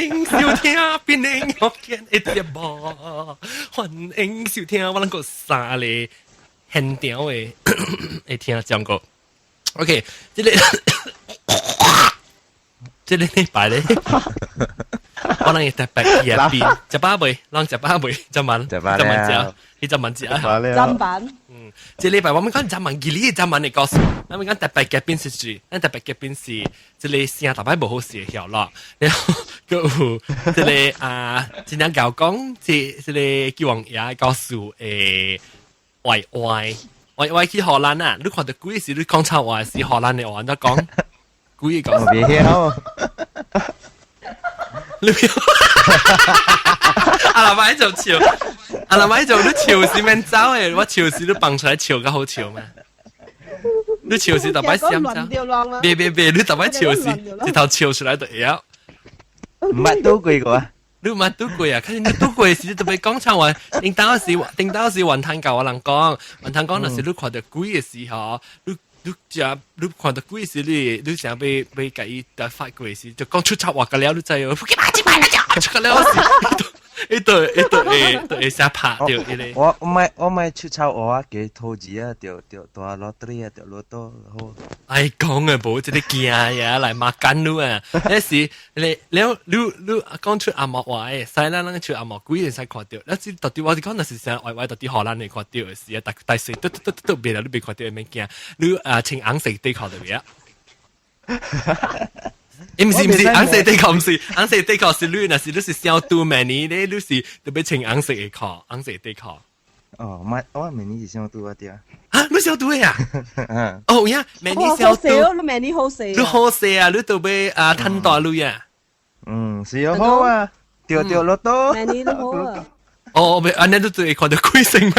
迎收聽檳城福建的節目，歡迎收聽我攏閣三個現場的會聽講過。OK，這個禮拜咧，我攏會特別嘉賓，食飽未？攏食飽未？昨晚食飽昨晚食了，你昨晚食啊？砧板。嗯，這禮拜我們講砧板，今日砧板的故事。我們講特別嘉賓是誰？咱特別嘉賓是這個聲特別無好勢的曉啦。然後閣有這個啊，真正𠢕講，這個救王爺的故事的歪歪歪歪去荷蘭啊！你看著鬼時，你講臭話是荷蘭的話，你講鬼講。我袂曉。你阿老闆就笑，阿老闆就你笑是免走的，我笑時你放出來笑較好笑嘛。你笑時特別閃走，別別別，你特別笑時，一頭笑出來就會曉。毋捌拄過過啊？你毋捌拄過啊？可是你拄過時特別講臭話，頂當時雲吞教我人講，雲吞講若是你看著鬼的時候，你看著鬼時，你想欲欲共伊發過時，就講出臭話個了，你知哦？出個了時，伊都會寫拍著彼個。我莫出臭話啊，加投資啊，著大落 lottery 啊，著落多好。哎，講的無這個驚呀，來罵幹你啊！那是你講出紅毛話的，使咱咱出紅毛鬼會使看著。那是到底我是講，若是啥歪歪到底荷蘭會看著的時啊，大大細嘟嘟嘟嘟別了，你袂看著會免驚。你啊穿紅色底褲著袂啊？欸，毋是毋是，紅色底褲毋是，紅色底褲是你，若是你是小拄明年咧，你是特別穿紅色的褲，紅色底褲。哦，我我明年是小拄啊對啊。啊，你小拄的啊？哦呀，明年小拄。你明年好勢。你好勢啊！你都欲啊趁大鐳啊？嗯，是啊，好啊，著著落多。明年都好啊。哦，袂，按呢你就會看著鬼神嘛？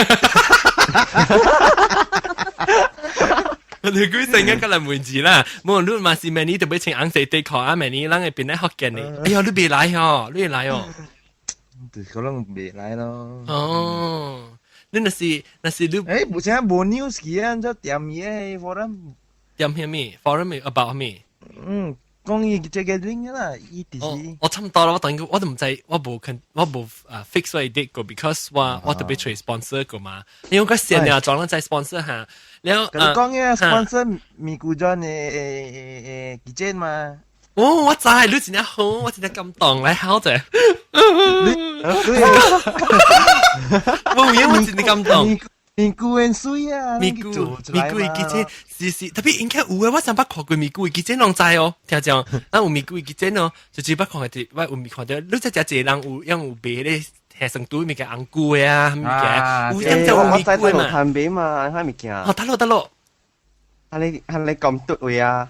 你鬼神啊，過來問字啦。無你嘛是明年就欲穿紅色底褲啊？明年咱會變咧福建的。哎喲，你袂來哦，你會來哦。就可能袂來咯。哦，你若是你，欸，無啥無 news 去啊？這踮伊个 forum。踮啥物？forum about 啥物？嗯，講伊這個 link 啦，伊就是。我差毋多啦，我等於我都毋知，我無肯，我無啊 fix 我 date 過，because 我特別揣 sponsor 過嘛，因為我先啊裝了在 sponsor 哈，然後你講嘅 sponsor 咪古裝的誒記者嘛。哦，我知，你真正好，我真正感動來好者。無影，我真正感動。咪咕很水啊！咪咕咪咕記者是是，特別應該有的，我上捌看過咪咕記者攏知哦，聽講，咱有咪咕記者哦，就只捌看到，我有看著，你知誠濟人有用有賣咧下生拄物件紅菇的啊，物件，有點叫有咪咕的嘛。攤賣嘛，彼物件。哦，得咯得咯。啊你咁篤位啊？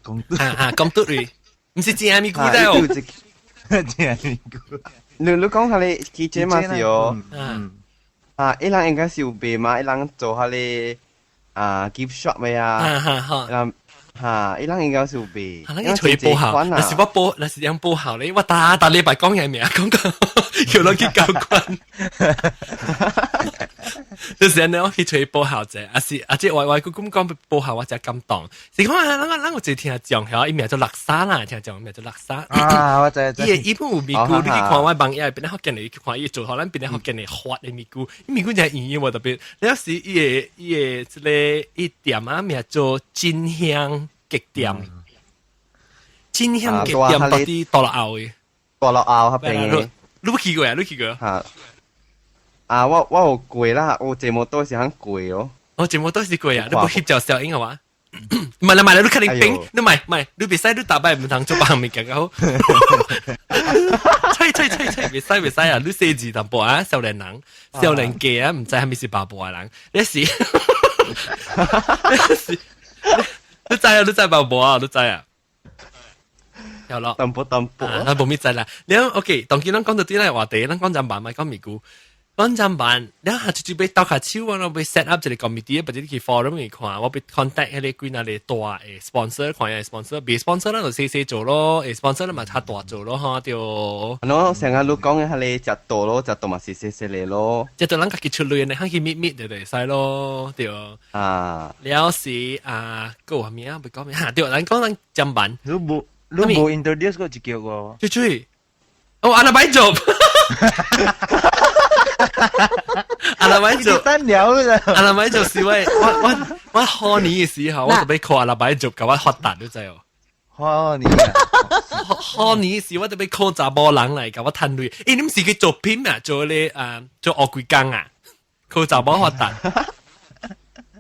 講篤啊啊，講篤位，毋是正咪咕的哦。正咪咕。你講下你記者嘛是哦。嗯。啊，伊人應該是有賣嘛，伊人做彼个啊 gift shop 的啊，人哈，伊人應該是有賣。啊，咱去揣報校，若是我報，若是用報校咧，我逐逐禮拜講伊名，講講叫人去交關。就是按呢，我去揣報校者，啊是啊，這歪歪佢咁講報校，我真感動。是講啊，咱有一個聽眾，曉伊名做垃圾啦，聽眾名做垃圾。啊，我知知。伊伊本有咪咕，你去看我網頁，變咧福建的，去看伊做予咱變咧福建的發的咪咕，伊咪咕真圓無特別。了時伊的這個伊店啊名做真香雞店，真香雞店到底大樂後的？大樂後彼邊的。你有去過啊？你去過？哈。啊，我有過啦，我節目都是響過哦。我節目都是過啊，你無翕照相影嘅話？唔係啦，唔係啦，你肯定冰，你唔係唔係，你袂使你逐擺毋通做別項物件好。吹吹吹吹，袂使袂使啊！你細字淡薄啊，少年人，少年家啊，毋知啥物是爸爸的人，你是，你是，你知啊？你知爸爸啊？你知啊？有咯，淡薄淡薄，啊，無物知啦。你 OK，當今咱講到啲咧話題，咱講砧板莫講咪咕。講砧板，你下就欲鬥跤手，我欲 set up 一個 committee，或者你去 forum 去看，我欲 contact 彼個幾若個大的 sponsor，看下 sponsor，袂 sponsor 咱就細細做咯，會 sponsor 咱嘛較大做咯，哈對。喏，成日你講的彼个食大咯，食大嘛是細細个咯。食大咱家己出糧呢，去搣搣就會使咯，對。啊，了時啊，閣有啥物啊？欲講咩？哈對，咱講咱砧板。你無你無 introduce 過一叫我。最最。哦，阿拉擺做，阿拉擺做，單了啦。阿拉擺做是我賀年嘅時候，我就欲 call 阿拉擺做，共我發達你知哦。賀年啊！賀年時我就欲 call 查某人來共我趁鐳。欸，你毋是去做片啊？做咧啊，做烏龜工啊？call 查某發達。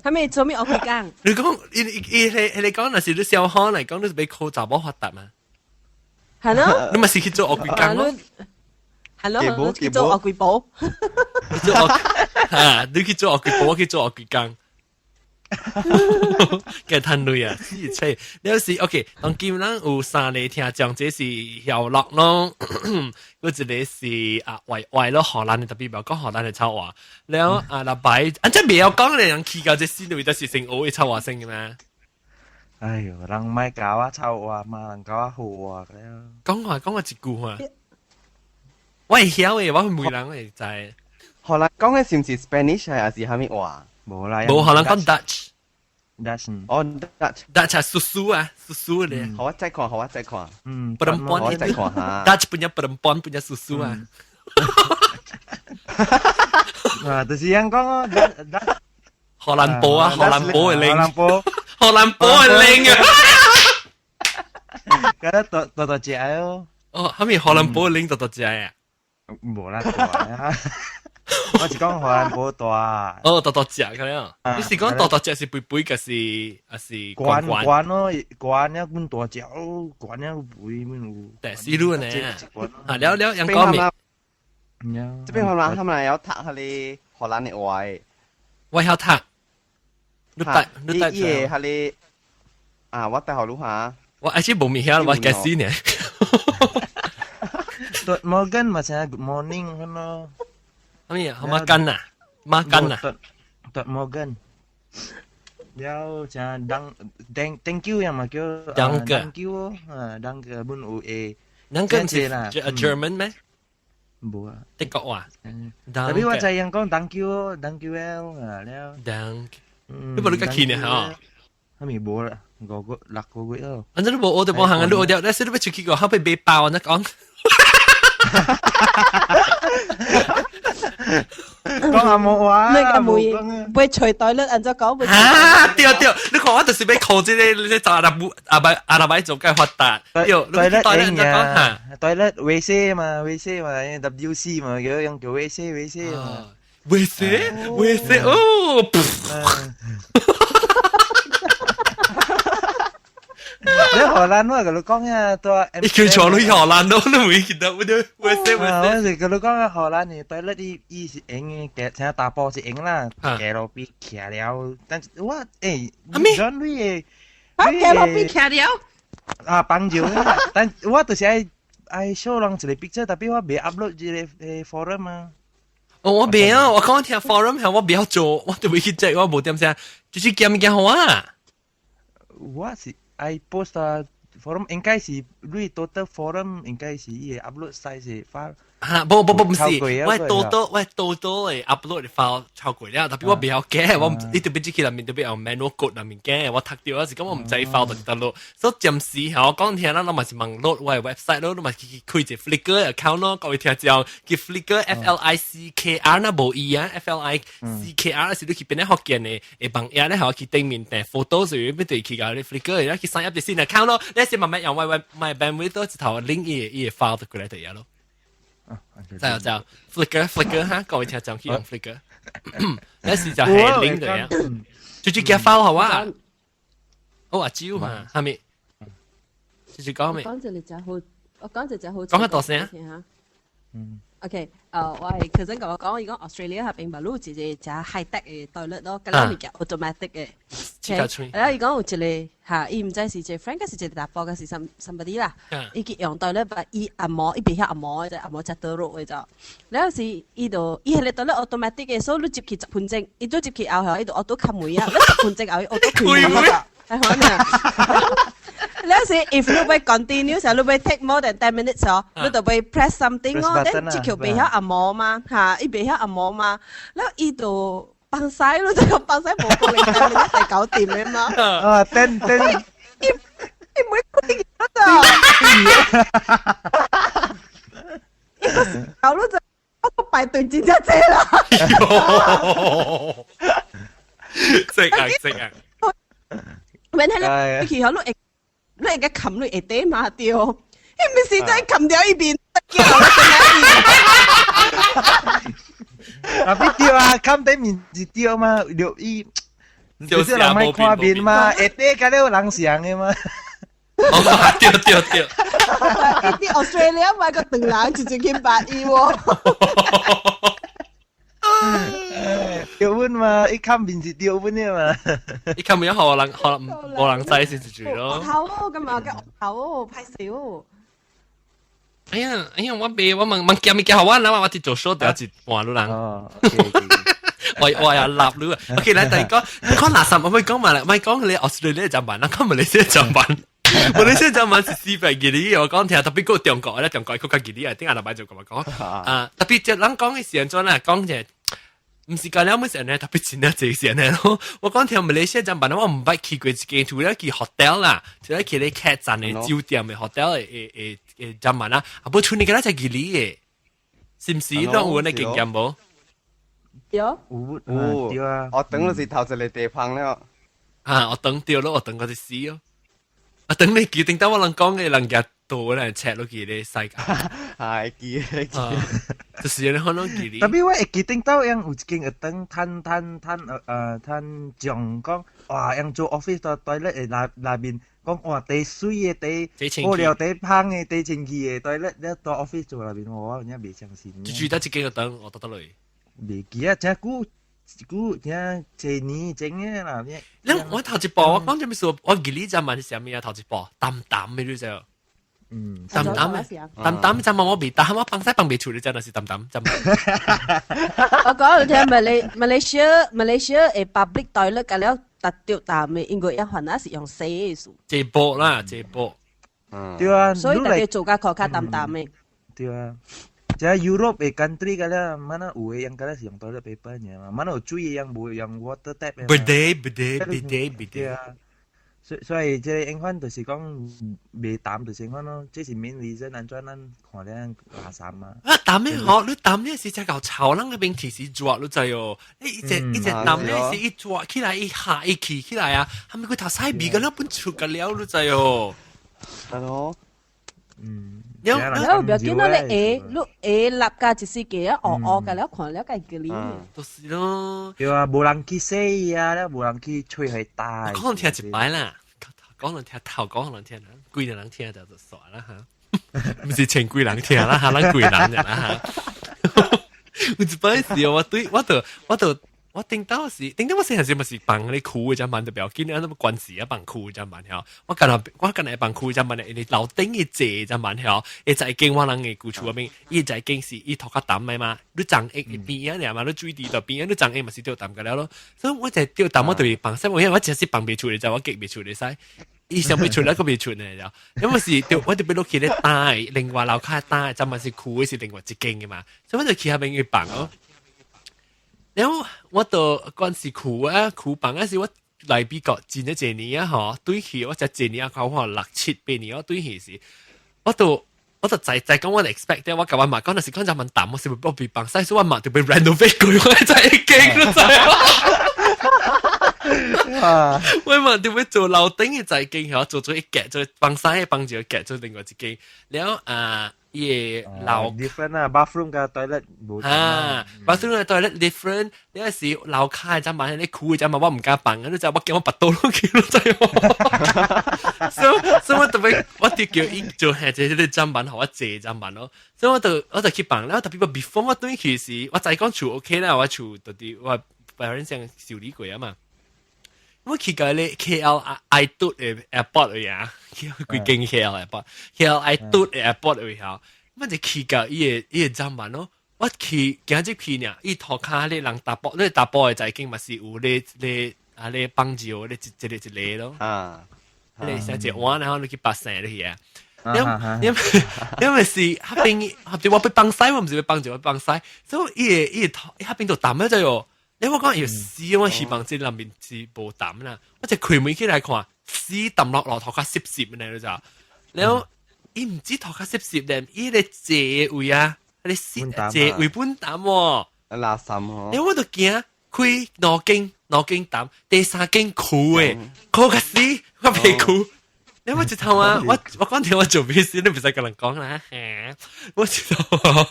係咪做咩烏龜工？你講，伊伊伊你講，若是你小可嚟講，你是欲 call 查某發達嘛？係咯。你咪是去做烏龜工咯？係咯，去做烏龜婆。做烏啊！你去做烏龜婆，我去做烏龜工。嘅趁鐳啊！死吹！你有時 OK，當今咱有三個聽眾，這是曉樂咯，閣一個是啊歪歪咯，荷蘭的特別袂曉講荷蘭的臭話。了啊，禮拜啊，這袂曉講的人去到這死位，就是先學的臭話先嘅嘛。哎喲，人莫教我臭話嘛，人教我好話了。講話講話一句話，我會曉的，我會問人會知。荷蘭講的是毋是 Spanish 還是啥物話？無啦，無荷蘭講 Dutch。 Dutch。哦，Dutch。 Dutch 係 susu 啊，susu 咧。好，我再看，好，我再看。 Perempuan 我再看下。 Dutch punya perempuan punya susu 啊。啊，就是樣講哦，Dutch。荷蘭波啊，荷蘭波嘅拎。荷蘭波，荷蘭波嘅拎啊。覺得大大大隻哦。哦，後面荷蘭波嘅拎大大隻啊？無啦，大啊！我是講荷蘭波大。哦，大大隻咁樣。你是講大大隻是肥肥，還是還是懸懸咯？懸了阮大隻，懸了肥阮有。對，是路呢。啊，了了，楊講未？這邊荷蘭他們會曉讀彼个荷蘭的話。我曉讀。你帶你帶伊會彼个啊，我帶予你下。我而且無物曉，我該死呢。 Tot morgen maksudnya good morning 咯。咩啊？馬根啊？馬根啊？ Tot morgen。了像當 thank you 樣嘛叫 Danke Thank you 啊，danke 本有 A。 Danke 是 German 咩？無啊，德國話。特別我知人講 thank you，thank you well 啊了。 Dank。你無你較去呢嚇？係咪無啦？五個六個月咯。反正你無學就無行啊，你學掉，但是你欲出去個，後欲買包，你講。講阿冇話，你個妹會隨袋率，按怎講？啊，對對，你看我就是欲靠這個，你查阿布阿伯阿拉伯做較發達。對，對咧，按怎講嚇？對咧，WC 嘛，WC 嘛，WC 嘛，叫用叫 WC WC 嘛。 WC WC 哦。你荷蘭我共你講啊，對。你叫錯你荷蘭咯，你會記得我對 WC 我是共你講啊，荷蘭的對咧，伊伊是用的，加請大波是用啦，加路邊徛了，但是我欸，轉你的，啊，加路邊徛了，啊，幫助，但我就是愛愛 show 人一個 picture，特別我袂 upload 這個 forum 啊。哦，我袂啊，我講聽 forum 係我袂曉做，我都袂去 check，我無點聲，就是寄物件予我啊。我是愛 post 啊，forum 應該是你 total forum 應該是伊個 upload size file。哈，無無無，毋是，我多多我多多的 upload 的 file 超過了，特別我袂曉改，我你特別入去內面特別用 manual code 內面改，我讀著啊是講我毋知 file 佇佗落，所以暫時吼我講聽咱攏嘛是網絡我的 website 咯，攏嘛去開一個 Flickr account 咯，各位聽眾叫 Flickr F L I C K R 那無伊啊，F L I C K R 是你去邊咧福建的的網頁咧，予去頂面訂 photo 是欲對去共你 Flickr，然後去 sign up 一新 account 咯，你先慢慢用我我 my bandwidth 一頭 link 伊伊個 file 就過來就會咯。就就 Flickr Flickr 哈，各位聽眾去用 Flickr，那是就係 link 的呀，就去寄 file 好啊。哦，阿蕉嘛，係咪？就是講咩？講一個真好，我講一個真好。講較大聲。嗯。 OK，我係頭先共我講，伊講 Australia 彼邊嘛有一個誠 high tech 的 toilet 咯，敢若物件 automatic 的。然後伊講有一個嚇，伊毋知是一個 friend，抑是一個查埔，抑是 somebody 啦。伊去用 toilet，伊按摩，伊袂曉按摩，就按摩食倒落的就。了是伊就伊彼個 toilet automatic 的，所以你入去十分鐘，伊都入去後後，伊就 auto 開門啊，你十分鐘後伊 auto 開門啊，係可能。了是 if 你欲 continue 時，你欲 take more than 10 minutes 哦，你就欲 press something 哦，then 這個袂曉按摩嘛，嚇，伊袂曉按摩嘛，了伊就放屎咯，這個放屎無可能10 minutes 就搞掂的嘛。啊，ten ten，伊伊每個月都。對真正濟啦。識啊識啊！免迄個去好，你會個冚你下底嘛對？伊毋是在冚掉一邊，叫我啊，必對啊，冚底面是對嘛，就伊，就是人莫看面嘛，下底甲了人上的嘛。哦，對對對。伊佇 Australia 買個長人直接去捌伊喎。對阮嘛，伊冚面是對阮的嘛。伊冚面好人，可能無人知先是住咯。頭哦，咁啊，個頭哦，歹勢哦。哎呀，哎呀，我未，我問問件物件予我啦，我佇做 show 掉一半路人。哦，我又立你啊。OK，來第二個，你講垃圾，我咪講埋啦，咪講你 Australia 就辦，講馬來西亞就辦。馬來西亞就辦是四百幾哩，我講聽特別個中國咧，中國佢較幾哩啊，頂下禮拜就咁樣講。啊，特別這人講嘅時陣啦，講者。毋是講了每時呢，特別真啊濟時呢咯。我講聽馬來西亞就辦，我毋捌去過一間，除了去 hotel 啦，除了去咧客棧的酒店的 hotel 的的的就辦啦，啊，無厝呢個咱才記哩的，是毋是？攏有那經驗無？有，有，對啊。我等就是頭一個地方了。啊，我等對咯，我等嗰隻死哦。啊，等你記，頂到我人講嘅人家多咧，切落去咧世界。係記記。就是你可能記哩。特別我會記頂到樣有一間學堂，趁趁趁趁講講，哇，樣做 office 到 toilet 的內內面講哇，第水的，第好料，第香的，第清氣的 toilet，你到 office 做內面，我真袂相信。就住得一間學堂，我得得落。袂記啊，真久久真濟年前的啦。你我頭一步，我講這物事，我記哩就問是啥物啊？頭一步，淡淡的你知？嗯，淡淡的，淡淡就問我未淡，我放屎放袂出，你知那是淡淡。我講你聽，馬來西亞的 public toilet 甲了達到淡的，因為一環啊是用洗的數。這波啦，這波。對啊，所以大家做甲較較淡淡的。對啊。這 Europe 的 country 個咧，mana 有的樣個咧是用 toilet paper 爾嘛，mana 有水的樣無用 water tap 的。 Bidet bidet bidet bidet。對啊。所以這個影響就是講袂淡就是講咯，這是 main reason 按怎咱看了垃圾嘛。啊，淡的吼，你淡的是只夠臭，咱嗰邊其實抓你知哦。你一隻一隻淡的是一抓起來一下一起起來啊，後面佢頭洗味個了本出個了，你知哦。係咯。嗯。了不要緊咯，你下你下立價就是個啊，黑黑個了看了個吉利。就是咯。對啊，無人去洗啊，了無人去吹去大。可能聽一擺啦，講人聽頭講人聽，幾個人聽就就煞啦嚇。毋是千幾人聽啦嚇，咱幾人啦嚇。有一擺時我對我就我就我頂到是頂到我細漢時嘛是放咧褲的，只慢就不要緊，啊，那麼關事啊，放褲只慢曉。我敢若放褲只慢咧，因為樓頂的坐只慢曉，伊在間我人的舊厝嗰邊，伊在間是伊塗較澹的嘛，你長液邊啊爾嘛，你水池就邊啊，你長液嘛是釣澹個了咯。所以我就釣澹，我就是放，因為我真是放袂出來，就我夾袂出來使。伊想欲出來，閣袂出來了。因為是對，我就欲落去咧擔，另外樓跤擔，怎麼是褲的是另外一間的嘛，所以我就去遐邊去放咯。然後我就關是褲啊，褲放啊是我來美國真一濟年啊吼，對去我才濟年啊，看我六七八年我對去時，我就在在講我 expect 我共我媽講，若是講這麼淡，我是欲被放屎，所以我媽就欲 renovate 過，我才會驚你知我媽就欲做樓頂的在間，嗬，做做一格，做放屎的放一個格，做另外一間，了啊。伊個樓 different 啊，bathroom 佮 toilet 無啊，bathroom 佮 toilet different，你係是樓跤的陣嘛，你褲的陣嘛，我毋敢放，你知我驚我拔刀落去，你知無？所以我特別我就叫伊做係這個砧板，予我坐砧板咯。所以我就去放，然後特別 before 我轉去時，我知講厝 OK 啦，我厝到底我 parents 先修理過啊嘛。我去過咧 KL I 嘟的 airport 位啊，去幾間 KL airport，KL I 嘟的 airport 位吼，我就去到伊個砧板咯。我去行入去呢，伊塗跤咧人查埔，咧查埔的在間嘛是有咧咧啊咧放尿咧一一個一個咯。啊，你寫一碗，然後你去拔生落去啊。因為是彼邊，彼邊我欲放屎，我毋是欲放尿，我放屎，所以伊個頭，彼邊就澹了咗喲。你我講有屎，我希望這內面是無澹啦。我就開門起來看，屎澹落落塗跤濕濕呢，你知？然後伊毋止塗跤濕濕咧，伊咧坐位啊，你攝這為本膽喎。垃圾嗬。你我就驚開兩間兩間膽，第三間苦的，苦個死，我袂苦。你我一頭啊，我講聽我做咩事，你唔使跟人講啦。我一頭，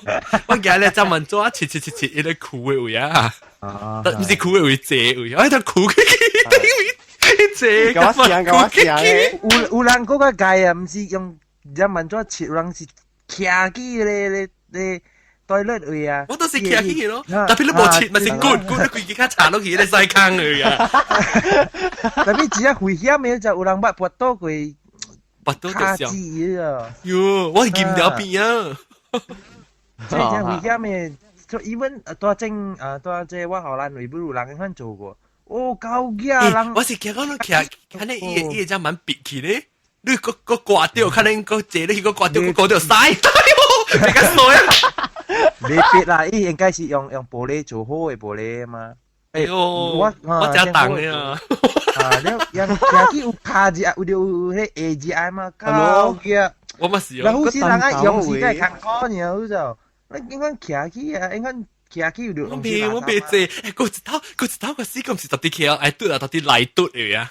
我今日就問做啊，切切切切，一個苦的位啊，唔是苦的位，坐位，哎，他苦嘅坐，搞我想，搞我想。有人嗰個界啊，唔是用人問做切，有人是徛起咧咧咧。toilet 位啊，我都是徛起咯，特別你無切咪是 good good，你規個較查落去咧洗坑去啊。特別只係危險嘅就有人捌跋倒過，跋倒就上。啊！喲，我係劍條邊啊！這真危險嘅，就 even 多正啊，多這我荷蘭位不如人款做過，哦，高價人。我是驚講你徛，看你伊伊只蠻別去咧，你個個掛掉，可能個坐你個掛掉，個掛掉塞，這個衰啊！未必啦，伊應該是用玻璃做好的玻璃嘛。哎呦，我真重的啊！啊，你用徛起有卡字啊，有有彼 A 字啊嘛，高嘅。我嘛是哦。然後是人啊用時間較高爾，好就你應該徛起啊，應該徛起有。我未坐，欸，個一頭個死咁是特別徛愛嘟啊，特別來嘟了呀，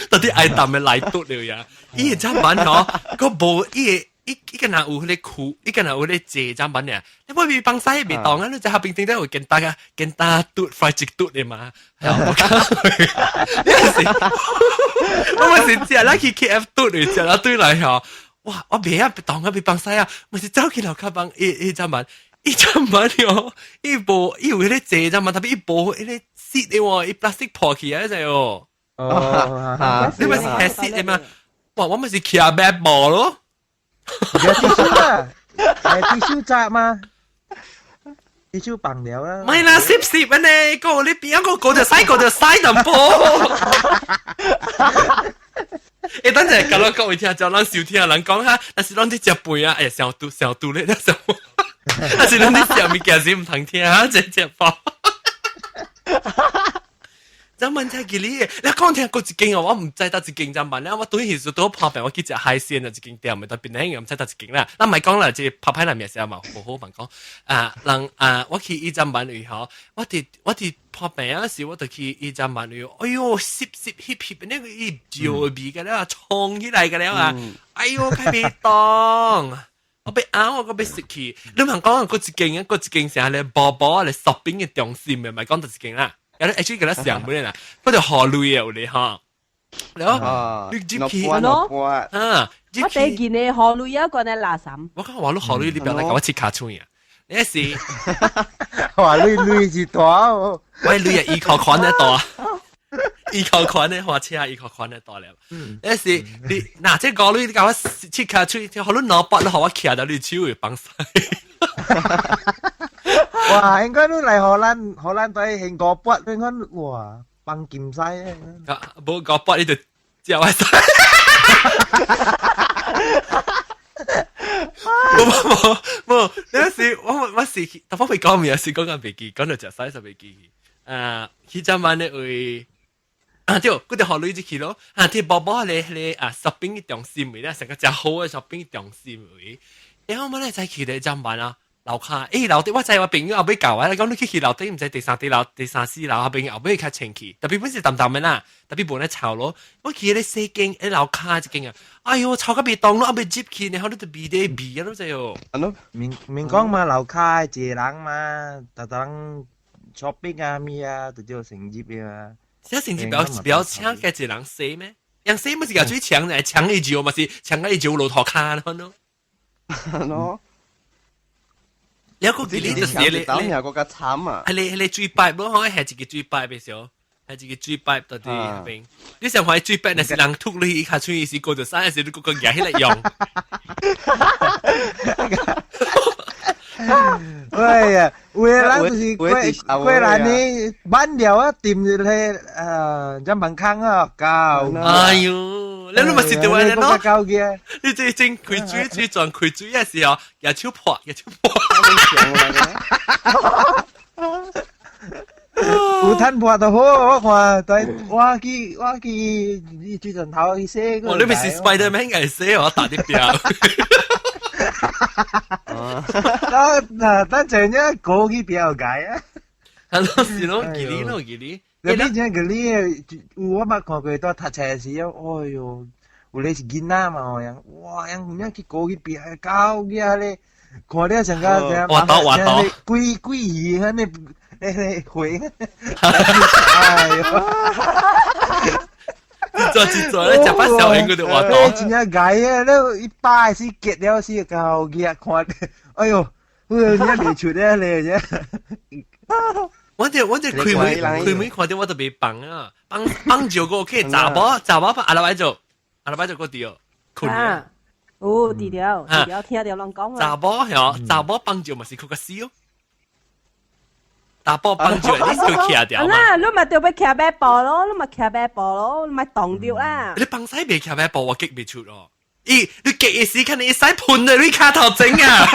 特別愛淡的來嘟了呀。伊個砧板吼，個無伊個。伊伊個若有彼個褲，伊個若有彼個坐砧板爾，你未必放屎袂當啊！你在下邊頂底有簡單啊，簡單嘟快一嘟的嘛。係啊，我講，你是，我咪是食咱去 KF 嘟嚟食啦，對來吼，哇！我袂啊，當啊，袂放屎啊，我是走去樓跤幫伊伊砧板，伊砧板哦，伊無伊有彼個坐砧板，特別伊無彼個 seat 的喎，伊 plastic 破起啊，就哦。哦，你咪是黑 seat 的嘛？哇！我咪是騎馬步咯。有 tisu 啦，係 tisu 紮嘛，tisu 綁了啦。唔係啦，濕濕啊你，個你邊個個就洗個就洗淡薄。欸，等陣講到各位聽，叫咱收聽人講哈，但是咱佇食飯啊，哎呀，上肚上肚咧，上，但是咱佇食物件是毋通聽啊，這食飽。咱問題記你，你講聽過一間哦，我毋知佗一間怎辦咧。我對時拄破病，我去食海鮮啊，一間店，特別咧，毋知佗一間啦。咱莫講啦，這拍歹人名聲嘛，無好問講。啊，人啊，我去伊針辦位吼，我佇破病啊時，我就去伊針辦位，哎喲，濕濕翕翕，那個伊尿味個了，衝起來個了啊！哎喲，較袂當。我欲拗，我閣欲食去。你問講，閣一間啊，閣一間啥咧？寶寶咧，shopping 的中心的，莫講佗一間啦。有啲 actually 佢得上本啦，不過河類有咧吼。然後你入去咯，啊，我第見你河類啊，個呢垃圾。我講話你河類，你不要來共我切尻喙啊！你是話類類是大哦，我類啊，依靠款的大，依靠款的花車，依靠款的大了。你是你嗱，這個類你共我切尻喙，好你腦筆你予我徛到你手會放屎。哇！應該你嚟荷蘭，荷蘭對興五筆，應該哇放金屎。啊，無五筆你就食我屎。無無無，那時我是，但我未講名，是講緊袂記，講到食屎就袂記。啊，彼陣晚咧為啊對，嗰條河類就去咯。啊，啲寶寶咧咧啊，shopping 的中心位咧，成個真好的 shopping 中心位。然後我咧再去咧陣晚啊。樓跤，欸樓頂我知我朋友後尾教我，講你去樓頂，毋知第三、第樓、第三四樓，朋友後尾較清氣，特別本是淡淡的啦，特別無咧臭咯。我去咧洗間，欸樓跤一間啊，哎喲臭到袂當咯，後尾入去，然後你就味咧味啊，你知哦。明明講嘛，樓跤一個人嘛，逐逐人 shopping 啊咩啊，就叫成入啊。這成績表表搶嘅一個人洗咩？人洗咪是個最搶嘅，搶一招嘛是搶個一招路頭卡咯。咯。有個記得就是你你有個較慘啊！係你係你水擺咯，可以係一個水擺嘅時候，係一個水擺到底那邊。你想看水擺，若是人吐落去，伊尻喙是過就使，還是你閣閣舉起來用？哎呀，有的人就是過過來呢，挽了啊，掂入去砧板空啊，夠。哎喲，你攏嘛是對安尼咯？你這真開水水轉開水的時候，舉手破，舉手破。有趁破就好，我看對，我去水陣頭去洗。哦，你咪是 Spiderman 嚟洗，我打啲標。嗱，等陣一過去比較解啊。係咯，是咯，吉利咯，吉利。你邊隻吉利？有我捌看過，到讀冊時啊，哎喲，有咧是囡仔嘛，我樣，哇，樣咁樣去過去邊搞嘅咧，看了成個滑倒滑倒，鬼鬼魚咁你你回，哎喲。做做做，你食把小英嗰度滑倒。真正解啊！你一擺是結了是搞嘅，看，哎喲，我真正袂出咧咧啫。我這開門開門看到我都袂放啊，放放少個 OK，查某查某阿拉擺做，阿拉擺做個掉，困啊，哦，對了，對了，聽到人講啊。查某嗬，查某放少嘛是較較死哦。查某放少，你是徛掉嘛？啊，你咪就欲徛馬步咯，你咪徛馬步咯，你咪動掉啦。你放屎袂徛馬步，我激袂出咯。咦，你激嘅時間你使噴啊，你跤頭前啊！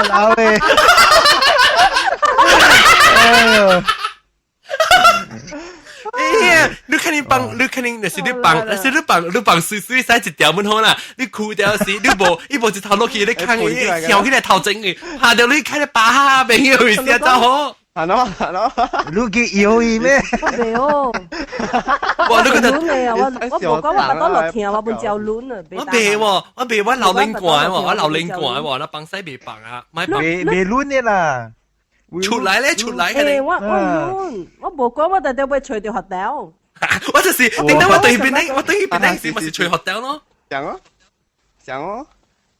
老味，哎呦！哎呀，你肯定放，你肯定就是你放，就是你放，你放水水使一條門好啦。你褲掉時，你無，伊無一頭落去，你看伊跳起來頭前嘅，拍到你開咧巴哈朋友會寫走好。係咯係咯，你去搖伊咩？我袂哦。哇！你覺得？我我無講我巴肚落疼，我本焦攣啊。我袂喎，我袂，我流冷汗喎，我流冷汗喎，那放屎袂放啊，咪袂袂攣的啦。出來咧，出來嘅。我我攣，我無講，我特特欲揣著 hotel。我就是，頂到我對邊咧，我對邊咧時咪是揣 hotel 咯。想哦，想哦，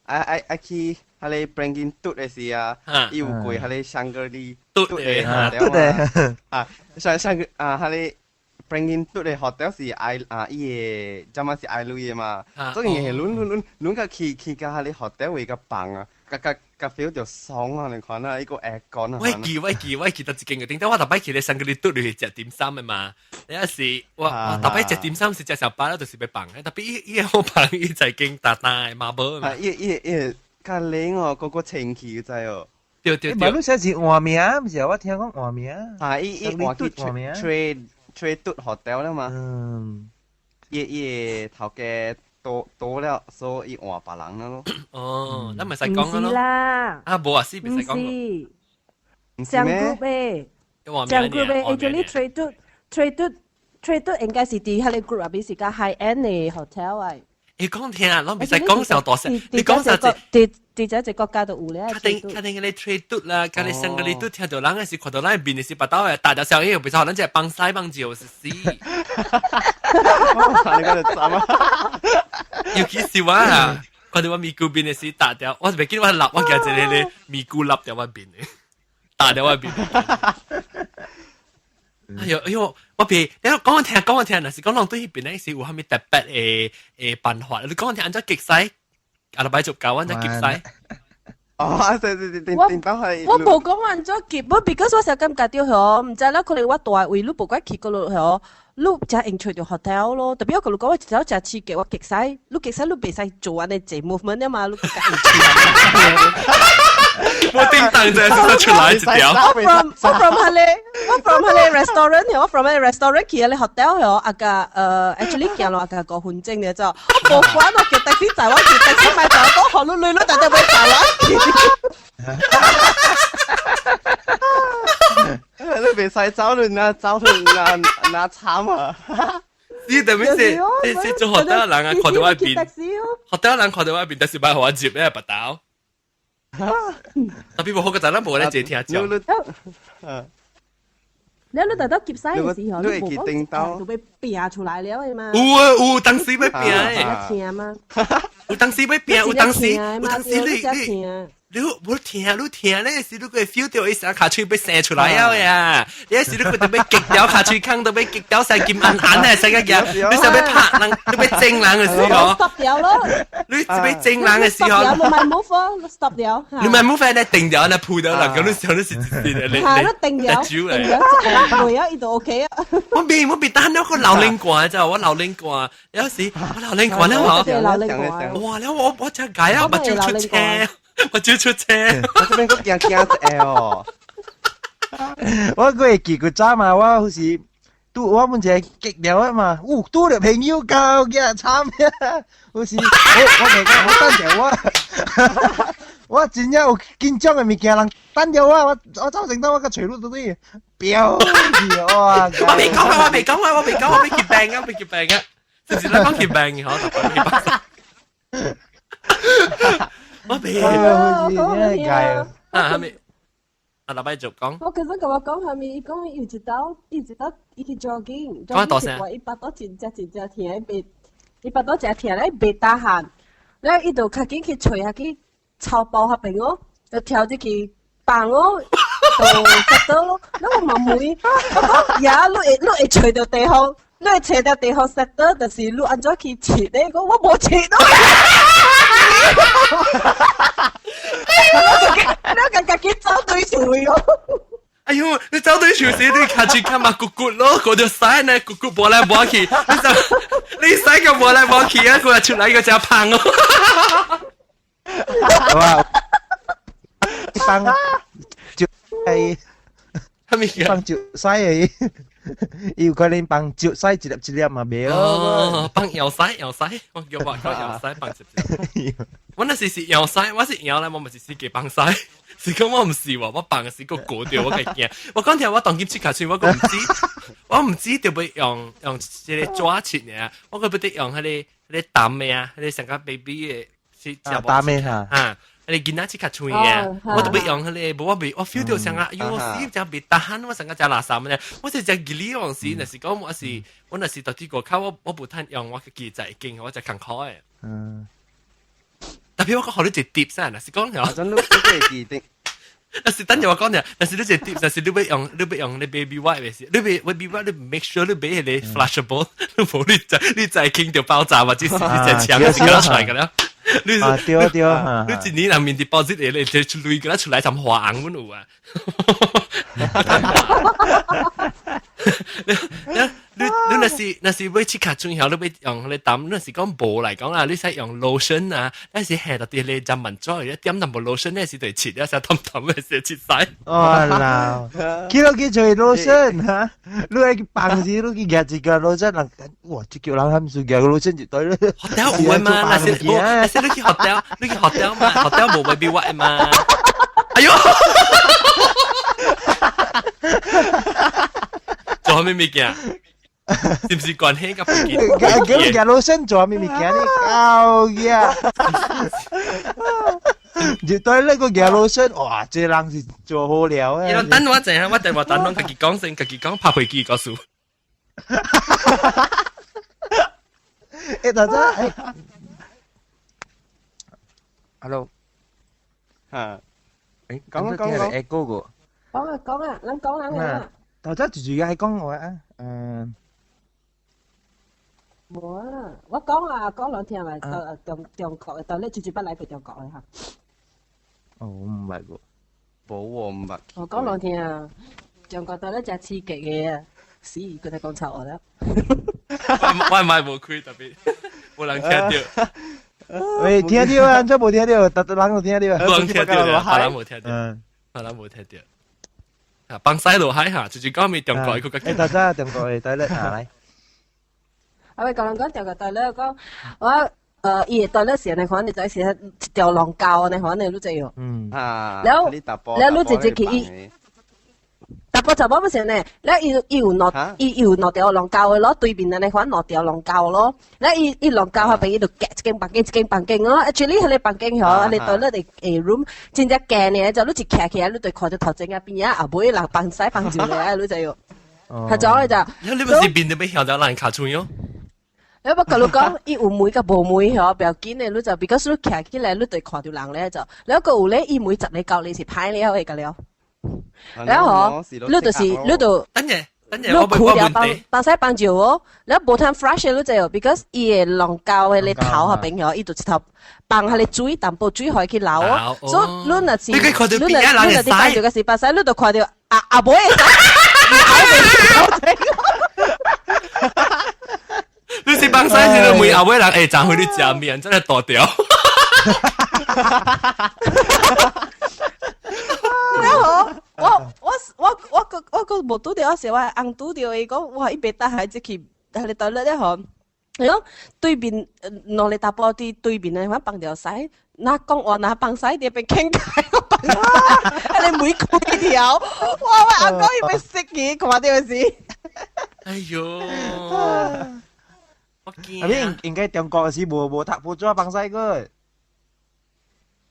啊啊啊去，彼个 Bringin 嘟的時啊，伊有過彼个香格里嘟的嘟的啊，上上個啊，彼个 Bringin 嘟的 hotel 是愛啊，伊個這麼是愛鐳的嘛，所以係攏攏攏攏甲去去到彼個 hotel 位較放啊，甲甲甲 feel 著爽啊，你看啊，伊個 aircon 啊。我記我記我記得一間個，頂到我逐擺去咧香格里嘟去食點心的嘛，你有時我我逐擺食點心是食小巴，就是欲放，特別伊伊好放，伊在間大大的馬寶。啊，伊伊伊較冷哦，個個清氣知哦。對對對。嘛，你寫是換名，毋是我聽講換名。啊，伊伊換去吹吹嘟 hotel 了嘛。嗯。伊伊頭家多多了，所以換別人了咯。哦，咱咪使講咯。啦。啊，無啊，是袂使講。唔是。上 group 的，上 group 的，actually 吹嘟吹嘟吹嘟應該是佇彼個 group 入邊是較 high end 的 hotel 啊。你講聽啊，攏袂使講上大聲。你講啥子？佇佇這一個國家都有咧。較定較定個吹嘟啦，較你上個你嘟聽到人的是看到咱面的是腹肚的，大條小英，袂使咱這幫西幫就是死。你個就慘啊！尤其是我啊，看到我咪咕面的是打掉，我袂記得我立，我記一個咧咪咕立掉我面的，打掉我面。哎呦哎呦，我別，你講我聽，講我聽，若是講人對彼邊咧是有啥物特別的的辦法？你講我聽，按怎激屎？阿禮拜就教我按怎激屎。哦，對對對對，我我無講按怎激，我 because 我成感覺到嗬，毋知啦，可能我大位，你無管去過落嗬，你才用揣著 hotel 咯。特別我甲你講，我一早食刺激，我激屎，你激屎你袂使做按呢濟 movement 啊嘛，你較用我叮當就係出來一條。我 from 我 from 彼个，我 from 彼个 restaurant，我 from 彼個 restaurant 去彼個 hotel 嗬，啊個actually 行落啊個五分鐘呢就，我無管我叫 taxi 載我去，taxi 咪就講好你你你特特欲載我去。你袂使走你那走你那那慘啊！你特別是是做 hotel 人啊，看到我面，hotel 人看到我面，但是擺予我入咧腹肚。特別無好個仔，咱無咧坐聽講。你你特登劫西嘅時候，你無講就欲拚出來了的嘛？有啊有，當時欲拚的。聽嗎？有當時欲拚，有當時，有當時你你。你無聽，你聽咧時，你會 feel 到伊聲跤喙欲生出來了呀！你時你佢就欲激掉跤喙空，都欲激掉晒金暗暗的，使個嘢，你想欲拍人，你欲整人的時候，stop 掉咯！你欲整人的時候，你咪 move 咯，stop 掉。你咪 move 咧，定掉，那鋪掉人，咁你想你是是你嚇，你定掉，定掉，會啊，伊就 OK 啊。我未我未等了個老靈官咋，我老靈官，有時我老靈官了嗬，哇！了我我真解啊，目睭出車。我就出車，我這邊閣驚驚一下哦。我閣會記古早嘛，我有時拄拄我們就係激了啊嘛，有拄著朋友交嘅慘呀！有時我未講，我等著我，我真正有緊張的物件，人等著我，我走成當我個揣路到底飆去哇！我未講啊，我未講啊，我未講，我未結病啊，未結病啊，就是咱講結病嘅嗬，我未。啊，啊，係咪？啊，禮拜續講。我其實同我講係咪？伊講有一道，伊一道伊去 jogging，講大聲。伊腹肚真正真正疼，袂，伊腹肚真疼咧，袂 tahan。了伊就較緊去揣下去草包彼邊哦，就跳入去放哦，就摔倒咯。了我嘛問，我講呀，你會揣著地方，你會揣著地方摔倒，但是你按怎去切咧？講我無切咯。你家己走對樹哦！哎呦，你走對樹時，你卡住卡嘛骨骨咯，嗰條屎呢骨骨摸來摸去，你就你屎個摸來摸去啊，佢出來個只胖哦。哇！放就係係咪放就屎嘅？有可能放石屎一粒一粒嘛，袂哦，放藥屎藥屎，我叫我講藥屎放一粒。我那時是藥屎，我是藥咧，我唔是死記放屎。是講我唔是喎，我放是個過掉，我計驚。我講聽我當今切卡喙，我講唔知，我唔知就要用這個紙切呢，我個不得用彼個淡的啊，彼個上個 baby 的是淡的哈。啊，彼個囡仔切較脆啊，我都欲用彼個，無我袂，我 feel 到上啊，喲，我死真袂 tahan，我上個真垃圾呢。我是真記哩往時，若是講我是我若是到啲外口，我無通用我記在經，我就艱苦的。特別我講予你一個 tips 啊，若是講真你會記得。若是等陣我講呢，若是你一個 tip，若是你欲用你 baby wipe 的時，你欲 baby wipe，你 make sure 你買彼個 flushable，你無你再傾著爆炸，或者是你隻槍是給出來個了。你啊對對啊，你一年內面啲報紙嚟，你就鐳給它出來，就花紅阮有啊。你你你若是欲切較重要，你欲用彼個淡，若是講無來講啊，你使用 lotion 啊，但是下到啲你就問咗，一點淡薄 lotion 咧是對切，一時淡淡嘅時切晒。哦啦，去落去做 lotion 哈，你愛去放時，你去夾一個 lotion 人，哇！這叫人含數夾個 lotion 就對了。 hotel 有嘛？若是無，若是你去 hotel，你去 hotel 嘛？hotel 無 baby wipe 嘛？哎呦！做啥物物件？是毋是關係甲附近？叫你夾 lotion 做啥物物件？你搞嘢！就對那個夾 lotion，哇！這人是做好了啊！伊等我一陣，我電話等攏家己講先，家己講拍飛機告訴。欸，大家，欸，Hello，嚇，欸，講講講， echo 個。講啊講啊，咱講人啊。頭先住住係講我啊，嗯。無啊，我講啊，講兩聽咪，到中國的，到你住住捌來過中國的哈。哦，我毋捌過。無喎，毋捌。我講兩聽啊，中國到咧誠刺激的啊，死，閣來講臭話了。我咪無開特別，無人聽著。喂，聽著啊，怎無聽著？逐逐人都聽著。無人聽著，別人無聽著。別人無聽著。啊，放屎落海哈，就是講咪中國一個。欸，大家中國的對咧，來。啊，喂，講人講中國對咧，講我伊的對咧是按呢款，你知是一條龍溝按呢款的，你知無？嗯。啊。了了，你直接去伊。查埔查某不是呢，了伊有兩，伊有兩條龍溝的咯，對面按呢款兩條龍溝咯。了伊龍溝彼邊伊就隔一間房間一間房間咯。Actually，彼個房間吼，彼個對咧的 room 真正近呢，就你一徛起來，你就看著頭前仔邊仔後尾人放屎放尿來，你知無？係怎的就？你不是變到欲曉得人尻川喲？你我共你講，伊有門佮無門吼，不要緊的，你就 because 你徛起來，你就看著人咧就。了閣有咧，伊門十个九个是歹了的個了。然後你就是你就，等陣等陣，你褲了放放屎放尿哦，了無通 flush 你知無？because 伊的龍溝彼個頭彼邊吼，伊就一頭放彼個水，淡薄水予伊去流哦。所以你若是你看著你若你若佇放尿個時，放屎你就看著阿阿妹的屎，你是放屎時，你問後尾人會昨昏你食麵，真係大條。然後我閣無無拄著，是我翁拄著伊講，哇！伊袂得閒入去，彼个 toilet 咧吼。伊講對面兩個查埔佇對面的，我放條屎，若講話若放屎佇邊傾開個放屎，彼个門開條，哇！我翁講伊欲死去，看著是。哎喲，我驚。啊，應應該中國是無讀報紙放屎個。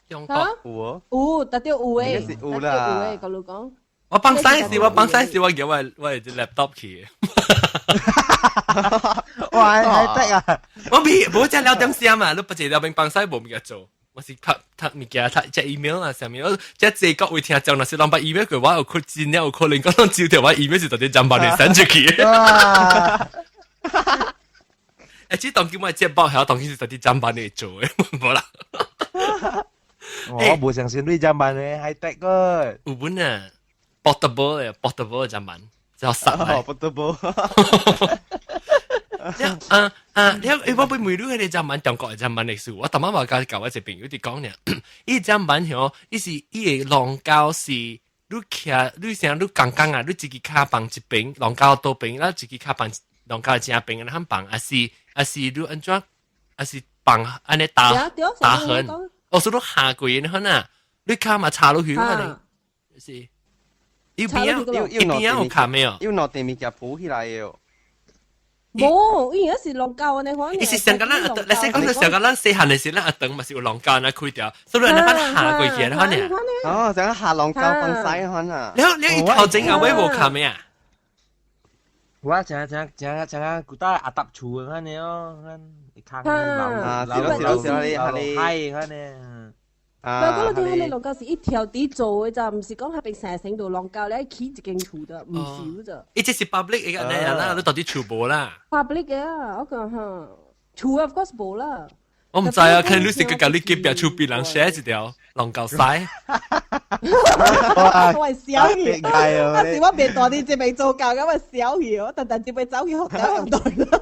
中國有哦，有，特著有的，應該是有啦。有的，佮你講。我放屎時，我放屎時，我叫我隻 laptop 去。哇，還得啊！我未無只了點聲嘛，你不一了邊放屎無物件做。我是讀讀物件，讀隻 email 啊，啥物？我這這各位聽眾，若是攏把 email 過，我有可真正有可能講攏收著我 email 是到底真辦的 send 出去。欸，這當今我接報，曉當今是到底真辦的做的，無啦。我無相信你真辦的還得個。有本啊，portable 的 portable 的砧板，就塞來。 portable。啊啊！你我欲問你彼個砧板，中國的砧板歷史，我逐擺嘛共我一個朋友佇講呢。伊砧板吼，伊是伊的廊溝是你徛，你像你仝仝啊，你一支跤放一邊，廊溝倒邊，咱一支跤放廊溝正邊，按呢放，抑是你按怎，抑是放按呢打打橫，哦，說你下過你看啊，你跤嘛插落去按呢，是。伊邊啊，伊邊啊有卡沒有？有兩塊物件鋪起來的哦。無，伊那是廊溝按呢款。伊是上個咱，你先講到上個咱細漢的時，咱阿長嘛是有廊溝按呢開條，所以咱捌下過去按呢。哦，像下廊溝放屎款啊。了了，伊頭前後尾無卡咩啊？我像像像像古代阿搭厝按呢哦，咱一坑啊，是咯是咯是咯，你係係按呢。啊！我講你聽，彼廊溝是一條佇做的咋，毋是講彼邊成成度廊溝咧起一間厝的，毋是咋。伊這是 public 的按呢啦，你到底厝無啦？public 的啊，我講哈，厝 of course 無啦。我毋知啊，可能你是個共你隔壁厝邊人寫一條廊溝屎。我係小氣，啊是我袂大佇這邊做工，我小氣，我特特這邊走去學校用對啦。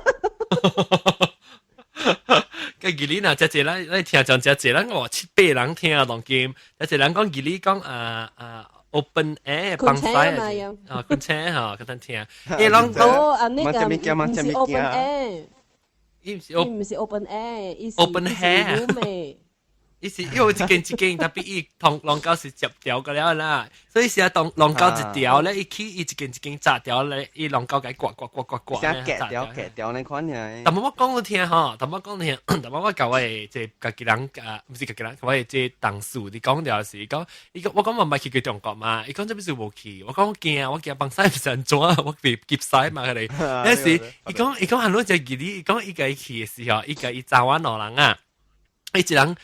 個義理若遮濟咱咱聽講遮濟，咱話七八人聽當今，遮濟人講義理講啊啊 open air 放屎啊，困車吼，佮咱聽。伊攏講哦，啊那個毋是 open air，伊毋是伊毋是 open air，伊是 open hair。伊是因為一間一間，特別伊同廊溝是接條個了啦，所以是啊，當廊溝一條咧，伊起伊一間一間紮條咧，伊廊溝共刮刮刮刮刮。像夾條夾條那款爾。但我講你聽吼，但我講你聽，但我共我的這家己人啊，毋是家己人，我的這同事佇講了是講，伊講我講我毋捌去過中國嘛，伊講這欲是無去，我講我驚，我驚放屎毋是按怎，我袂急屎嘛，佢哋。那時伊講伊講按怎這義理，伊講伊共伊去的時候，伊共伊查某兩人啊，伊一人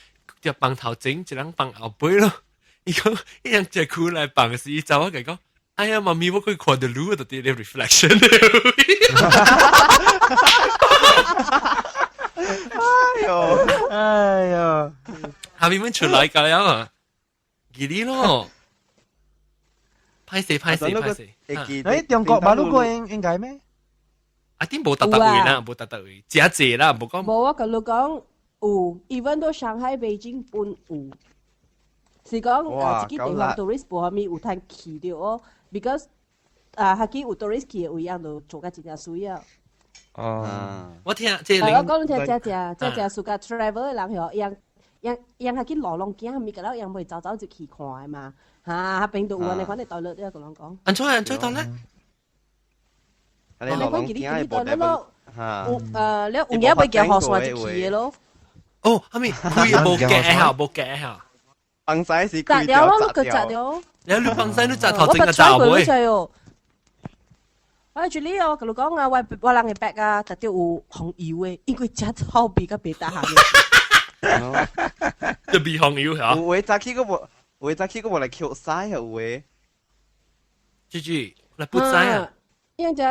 就放頭前，一人放後背咯。伊講伊人一褲來放時，伊查某共講：哎呀，媽咪，我可以看著你佇咧 reflection。哎喲，哎喲，下面們出來個了啊，義理咯，歹勢歹勢歹勢。欸，中國馬路過應應該咩？啊，頂無逐逐位啦，無逐逐位，誠濟啦，無講。無，我共你講。有，even 到上海、北京本有，是講啊，這個地方 tourist 無啥物有通去著哦，because 啊，彼個有 tourist 去的位樣就做甲真正媠啊。哦，我聽這個。我講你聽，遮遮遮遮暑假 travel 的人吼，樣樣樣較去路攏驚，物個了樣袂走走就去看的嘛。哈，彼邊都有按呢款的 toilet，你共人講。按怎按怎當咧？按呢款記得記得咯，有了有影袂行雨傘就去的咯。哦，啥物開無夾嚇，無夾嚇。放屎是紮掉咯，你閣紮掉。你你放屎你紮頭前個紮後尾。我住呢我共你講啊，我我人的 bag 啊，特著有紅油的，因為食臭味佮袂得閒。這味紅油嚇。有的早起閣無，有的早起閣無來抾屎啊，有的。句句來不知啊。樣只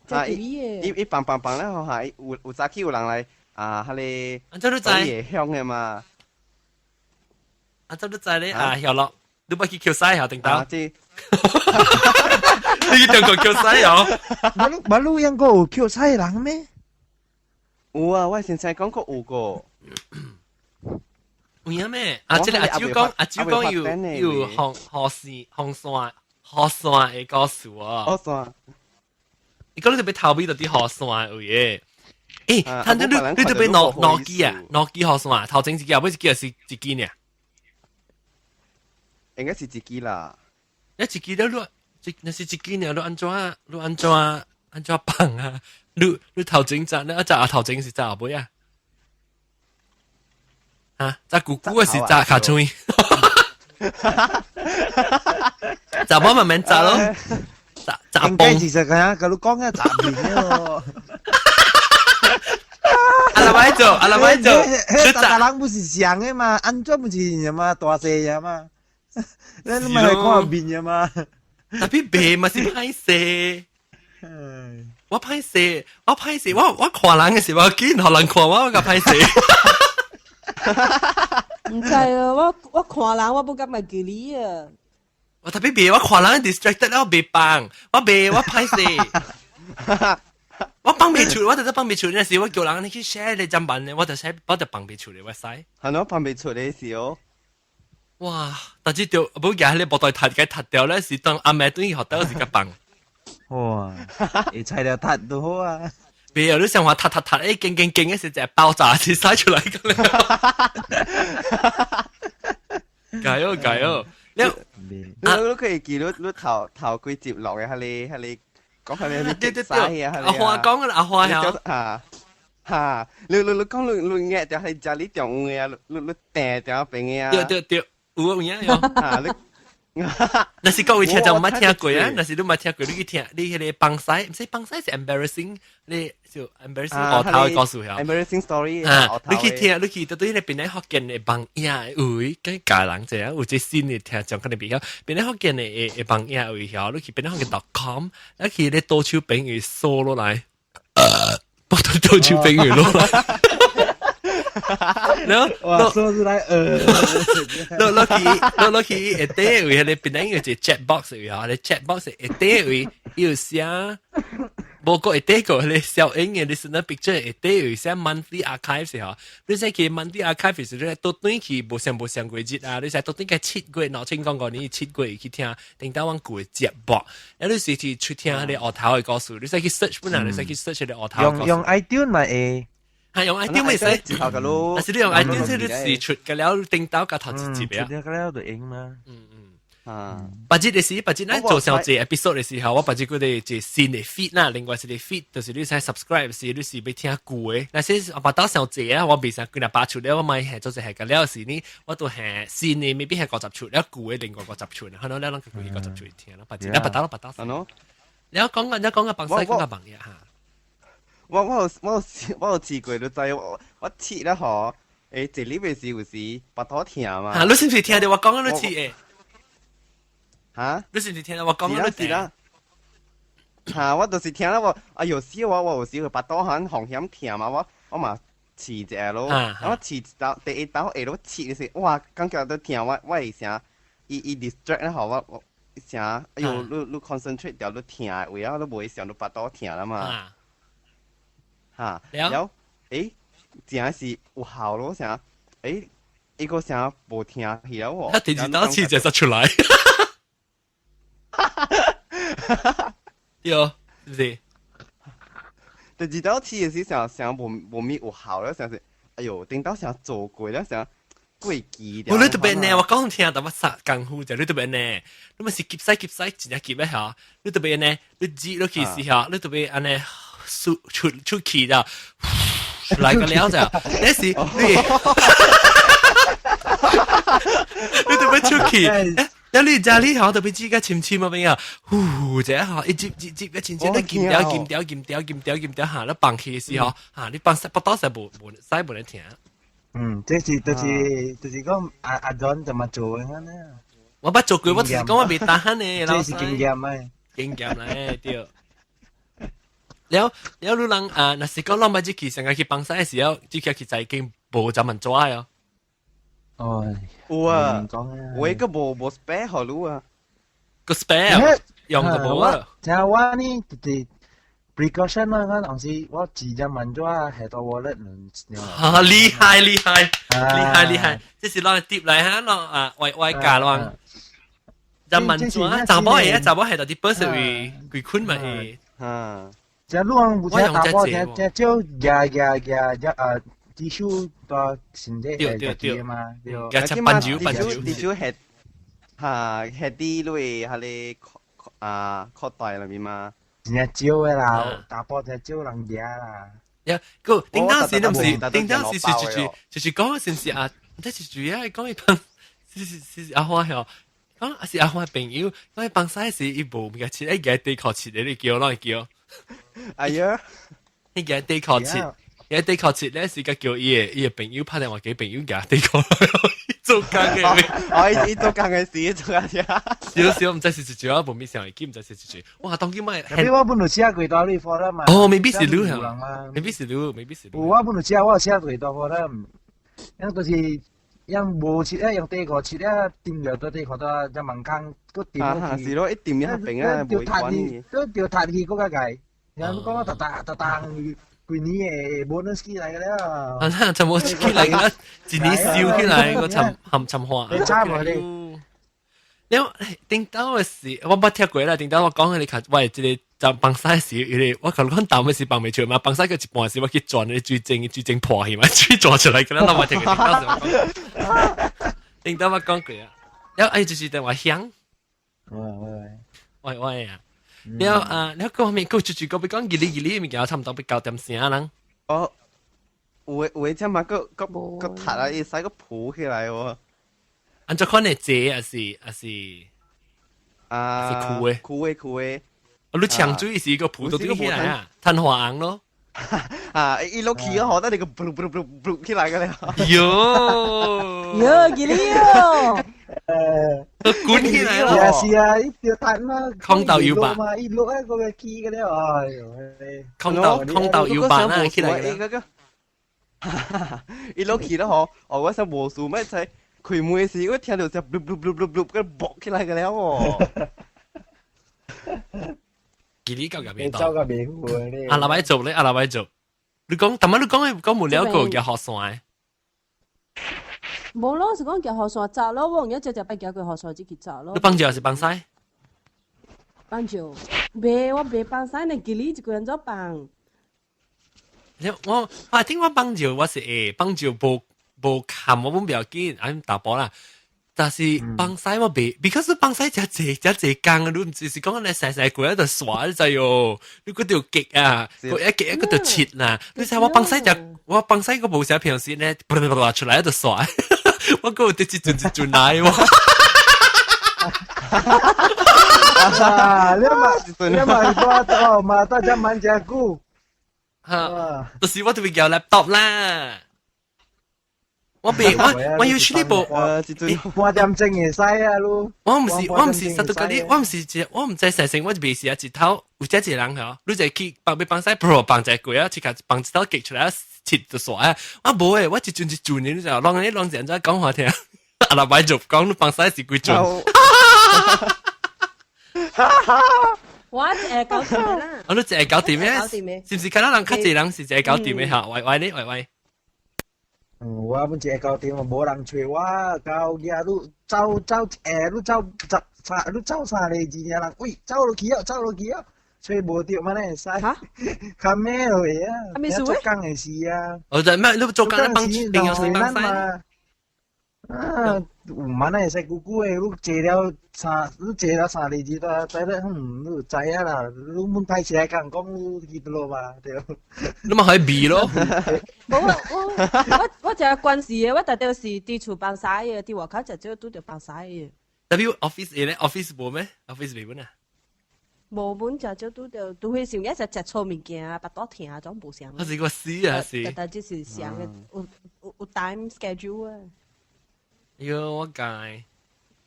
只味的。伊伊放放放了後嚇，有有早起有人來。啊，彼个按怎你知？會香的嘛？按怎你知咧？啊，曉咯，你捌去抾屎曉頂到？這你去中國抾屎哦？馬路馬路應該有抾屎的人咩？有啊，我先生講過有個。有影咩？啊，這個阿舅講，阿舅講有有紅雨線、紅線、雨傘的故事啊！雨傘。你講你特別頭尾就啲雨傘有嘅。欸，他你特別兩支啊，兩支雨傘，頭前一支，後尾一支是一支呢？應該是一支啦。一支了，你那是一支呢？你按怎放啊？你頭前紮，你一紮頭前是紮後尾啊？啊，紮久久的是紮尻川？紮某慢慢紮咯，紮紮應該其實佢啊，佢都講緊紮面咯。阿拉咪做，阿拉咪做，你紮人不是像的嘛？按怎不是嘛？大細嘅嘛？你咪係看面嘅嘛？ tapi 白嘛是歹勢。我歹勢，我歹勢，我看人嘅時候，我見予人看我，我較歹勢。毋知啊，我看人我不敢會記你啊。我特別別，我看人 distracted 了，我袂放，我袂，我歹勢。我放袂出，我就放袂出。那時我叫人你去 share 你怎辦呢？我就寫，我就放袂出嚟，我使。係咯，放袂出嚟時哦。哇！但係就冇夾你部袋踢嘅踢掉咧，是當阿妹對學到是個放。哇！會踩了踢都好啊。別有你想話踢踢踢，欸，勁勁勁嘅時就爆炸，是塞出來咁樣。加油加油！你可以記你頭幾集落嘅，係你講係你對對對，阿花講嘅阿花呀。嚇嚇，你講你壓掉係家裡中嘅啊，你掟掉邊嘅啊。對對對，有影有。嚇你。若是各位聽眾毋捌聽過啊，若是你毋捌聽過，你去聽你彼个放屎，毋是放屎是 embarrassing，你就 embarrassing 烏頭的故事曉。 embarrassing story。啊，你去聽，你去到對彼个檳城福建的網頁位，佮教人者有這新的聽眾可能袂曉，檳城福建的網頁位曉，你去檳城福建 .com，你去咧倒手邊位掃落來，不對，倒手邊位落來。然後哇，說出來，落去下底位，彼个檳城有一個 chat box 位吼，彼個 chat box 下底位有寫，無過下底個彼個小英的 listener picture 下底位寫 monthly archive 吼，你使去 monthly archive 時，你倒轉去無上無上過日啊，你使倒轉去7月2005年7月去聽頂到阮舊的節目，啊，你是去出聽彼個烏頭的故事，你使去 search 本來，你使去 search 彼個烏頭。用 iTunes 嘛會。係用 iTunes 咪使，頭個咯。但是你用 iTunes 你是出個了頂到個頭一集啊。出個了就用嘛。嗯嗯。啊。別日的時，別日咱做上一個 episode 的時候，我別日佢哋一個新的 feed 啦，另外一個 feed 就是你使 subscribe 時，你是欲聽舊的。若是我巴肚上濟啊，我袂使幾若百出了，我買係做一係個了時呢，我都係新的未必係50出，了舊的另外50出，可能了攏佢50出聽啦，別日，巴肚巴肚。係咯。你講個放屎講個放嘢嚇。我有試過，你知我試了吼，欸，一日時有時腹肚疼嘛。嚇，你是毋是聽著我講你試的？嚇？你是毋是聽著我講你是啦。嚇，我就是聽了我，哎呦死我，我有時會腹肚很風險疼嘛，我嘛試一下咯。我試一道，第一道下落試的時，哇，感覺都疼我，我會啥？伊 distract 了吼，我啥？哎呦，你 concentrate 掉你疼的位啊，你無會想你腹肚疼啦嘛。嚇，了，欸，真是有效咯，啥？欸，伊個啥無疼去了喎。他第二道試就出來。對，是不是？第二道試的時想想無無咪有效了，想是，哎呦，頂到想做過了，想過期。我你特別呢，我講聽但我殺功夫就你特別呢，你咪是急使急使，真正急的嚇，你特別呢，你擠落去時候，你特別按呢。出氣就來個了就，那是你特別出氣，那你家裡好特別擠個深深啊邊啊，呼，這下一接接接個深深，你撳掉撳掉撳掉撳掉撳掉嚇，你放氣的時候嚇，你放不到時無無使無得聽。嗯，這是就是講阿 John 怎麼做的呢？我捌做過，我就是講我袂打鼾的，這是經驗的，經驗來對。了了，你人啊，若是講咱捌這去上個去放屎的時候，這個其實已經無怎麼抓哦。哦，有啊，我一個無 spare 予你啊，個 spare 用就無啊。聽我呢，就是 precaution 嘛，我當時我自只問咗係到 wallet 啊，厲害厲害厲害厲害，這是咱的 tip 來哈，咱啊外外教咱。就問住啊，查某係啊，查某係到啲本是為鬼困嘛會。啊，這路上有聽查某聽聽少夾夾夾夾啊，至少到身體會會嘛，對。夾食番薯番薯。至少係嚇係啲類係個啊擴大裏面嘛。真正少的啦，查埔真少人夾啦。呀，個頂當時都唔是，頂當時是就是講是唔是啊？這是主要講伊幫，是是是阿花曉，講是阿花朋友，講伊幫使時伊無物件切，伊夾底褲切的，你叫啷叫？哎呀，伊夾底褲切，夾底褲切咧是個叫伊的朋友拍電話給朋友夾底褲做工嘅。哦，伊做工嘅事做下少少唔知是一句啊，無咪想會記，唔知是一句。哇，當今咪。特別我本來寫過大你 forum 嘛。哦，未必是你啊，未必是你，未必是你。我本來寫，我寫過大 forum，因就是用無切啊，用底褲切啊，掂著到底褲到只網空，閣掂落去。是咯，一掂一邊啊，就塌去，都就塌去閣較蓋。然後講我逐逐逐規年的 bonus 起來了。啊，那全部起來個，一年燒起來個沉含沉花。你差無你？了頂到的時，我捌聽過啦。頂到我講你看，喂，這個就放屎時，因為我可能講淡的時放袂出嘛，放屎個一半時我去轉那水晶，水晶破去嘛，水轉出來，可能我捌聽過。頂到時我講，頂到我講過啊。了哎，就是電話響。喂喂喂喂啊！了啊，了個面個就是個欲講二哩二哩物件，差毋多欲9點聲人。哦，有的有的，這嘛閣閣閣塌啊，伊使閣浮起來喎。按怎款的坐還是還是啊？是枯的，枯的枯的。啊，你搶水是一個浮到對起來啊，曇花紅咯。啊，伊落去啊，好，得你個噗噗噗噗起來個咧。喲喲，吉利哦！滾起來咯。也是啊，伊就彈嘛，空豆油吧嘛，伊落啊個起個了，哎呦，空豆空豆油吧啊，起來個。伊落去了嗬，哦，我想無數咩在開門時，我聽到只噗噗噗噗噗個爆起來個了喎。吉利夠個味道。走個迷糊咧。阿拉擺做咧，阿拉擺做。你講，但係你講講無了個叫學山。無咯，是講叫學山紮咯，我一隻隻擺叫佢學山只去紮咯。你放尿是放屎？放尿，袂，我袂放屎，你吉利一個人做放。我我聽我放尿，我是會放尿無無冚，我本不要緊，俺大波啦。但是放屎我袂，because 放屎真濟真濟工，你毋是是講你細細個喺度耍，你知喲？你嗰條極啊，個一極一個就切啦。你知我放屎就我放屎個無啥平時咧，噗噗噗出來喺度耍，我個得一陣一陣來喎。啊！你嘛你嘛多哦嘛，大家蠻加久。嚇！到時我就會叫 laptop 啦。我別我我要處理部，半點鐘會使啊，你。我毋是我毋是實到嗰啲，我毋是一我毋知成成，我就未是啊，一頭有這一個人嗬，你就去放欲放屎，噗放一個啊，即刻放一頭極出來，切就煞啊！我無誒，我一陣一陣你就攏你攏是按怎講話聽，阿拉擺做講你放屎是幾陣？我一下搞掂啦。我都一下搞掂咩？搞掂咩？是毋是？看到人較濟人是一下搞掂的嚇？喂喂你喂喂。嗯，我本一下搞掂，無人揣我，到遐你走走一下，你走十三，你走三个字爾人，喂，走落去啊，走落去啊，揣無著嘛，會使。嚇？較咩落去啊？咩事？做工的事啊。哦，就咩？你做工咧幫朋友先幫嘛？啊，有嘛會使久久的，你坐了三，你坐了三个字，都知咧，嗯，你知影啦。你阮歹勢來共人講你去佗落嘛，對。你嘛可以避咯。無我我我就係關事的，我特別是佇厝放屎的，佇外口食少拄著放屎的。特別 office 咧，office 無咩？office 未本啊？無本食少拄著，除非是有影食食錯物件啊，腹肚疼啊，總無相。我是個死啊是。但但這是上的，有有有 time schedule 啊。喲，我解。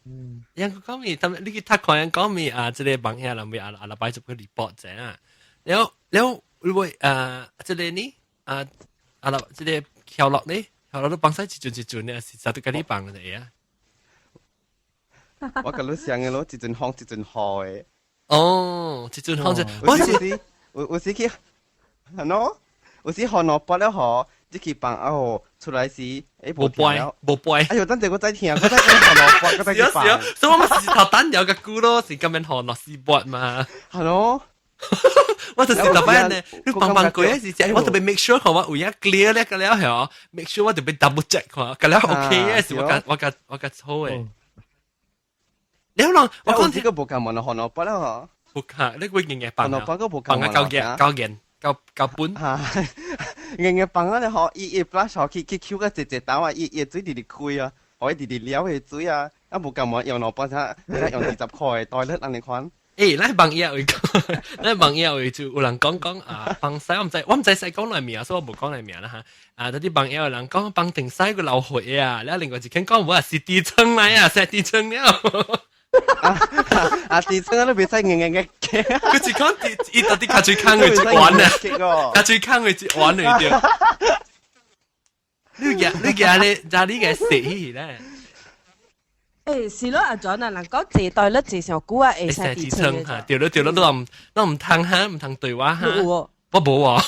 嗯，因講咪，他們你去讀看講咪啊，這個網頁人咪啊啊，禮拜做個 report 者啊。了了，如果啊，這個呢啊啊啦，這個橋落呢，橋落都放屎一陣一陣呢，是實都跟你放的啊。我甲你想的咯，一陣風一陣雨的。哦，一陣風就，我是有有時去，係喏，有時雨落捌了雨，這去放哦，出來時，無背無背。哎呦，等陣我再聽，我再聽學落我再去放。所以我咪是頭等有個鼓咯，是咁樣學落絲撥嘛。係咯。我就是特別呢，你放放過時，我特別 make sure 看我有影 clear 咧個了係，make sure 我特別 double check 看，個了 OK 嘅是我較好嘅。你可能我講這個無共問學落筆啦，無共，你會硬硬放啊？放啊，九件九件九九本。嚇，硬硬放啊！你學伊伊 flash 去去 Q 個一一打啊，伊伊水直直開啊，可以直直撩嘅水啊，啊無共問用落筆啥，你用20塊袋咧，按呢款。欸，咱網頁會講，咱網頁會就有人講講啊，放西我毋知使講來名，所以我無講來名啦哈。啊，嗰啲網頁有人講放定西個流血啊，了另外一間講我是地層來啊，是地層了。啊，地層都袂使硬硬嘅。佢是講伊到底較最坑嘅一碗啊，較最坑嘅一碗嚟對。你夾你夾你嘅食起咧？欸，是咯，阿 John 啊，人講坐袋率坐上久啊，會使地層嚇，對咯對咯，都唔通哈，唔通對話哈。有我無啊。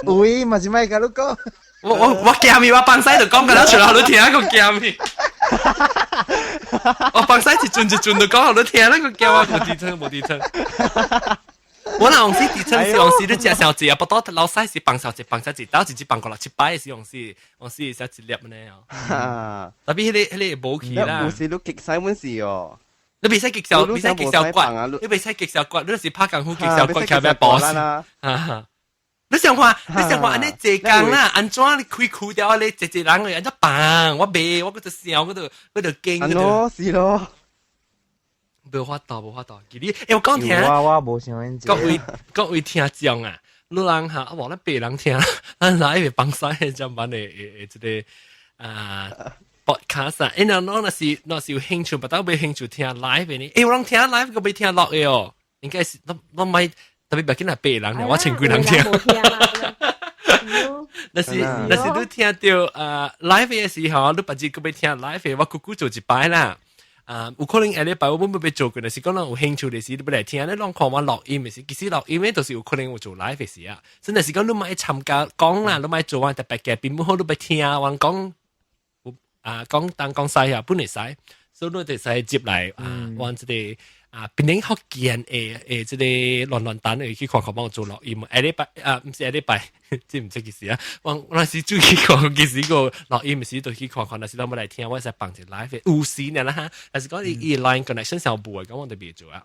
有嘛是莫共你講。我驚咪，我放西就講個了，出來你聽個驚咪。我放西一陣一陣就講，你聽那個驚我無地層無地層。我那往時地層是往時你食小節啊，不多老細是放小節放小節，到一隻放過六七擺是往時往時食一粒呢哦。特別彼個無去啦。有時你極使本事哦。你袂使極小，袂使極小骨，你袂使極小骨，你是拍功夫極小骨，卡咩 boss 啊？你想看，你想看，按呢坐工啦，按怎你開苦掉你坐坐人去，按怎放？我袂，我閣就笑，我就驚。按咯，是咯。無法度，無法度。其實，欸，我講聽，我無想各位聽眾啊，你人哈，無咱別人聽，咱來會放西這樣的這個啊 podcast 啊，欸，若是有興趣，不但沒興趣聽 live 的呢？欸，有人聽 live 閣欲聽錄的哦，應該是攏莫特別別緊來別人，我千幾人聽。若是你聽著啊 live 的時候，你別日閣欲聽 live 的，我久久做一擺啦。啊，有可能下禮拜我本欲做過，但是講人有興趣的時，你欲來聽，你攏看我錄音的時，其實錄音的都是有可能有做 live 的時啊。真的是講你莫參加講啦，你莫做啊特別嘅，並不好你欲聽我講，啊講東講西啊，本會使，所以你就使接來啊，往這個啊，檳城福建的這個亂亂單會去看看幫我做錄音。下禮拜啊，毋是下禮拜，這毋知幾時啊。我若是注意看幾時個錄音，時就去看看，若是咱欲來聽，我會使放一 live 有時呢啦哈。但是講伊 line connection 上無的，咁我就袂做啊。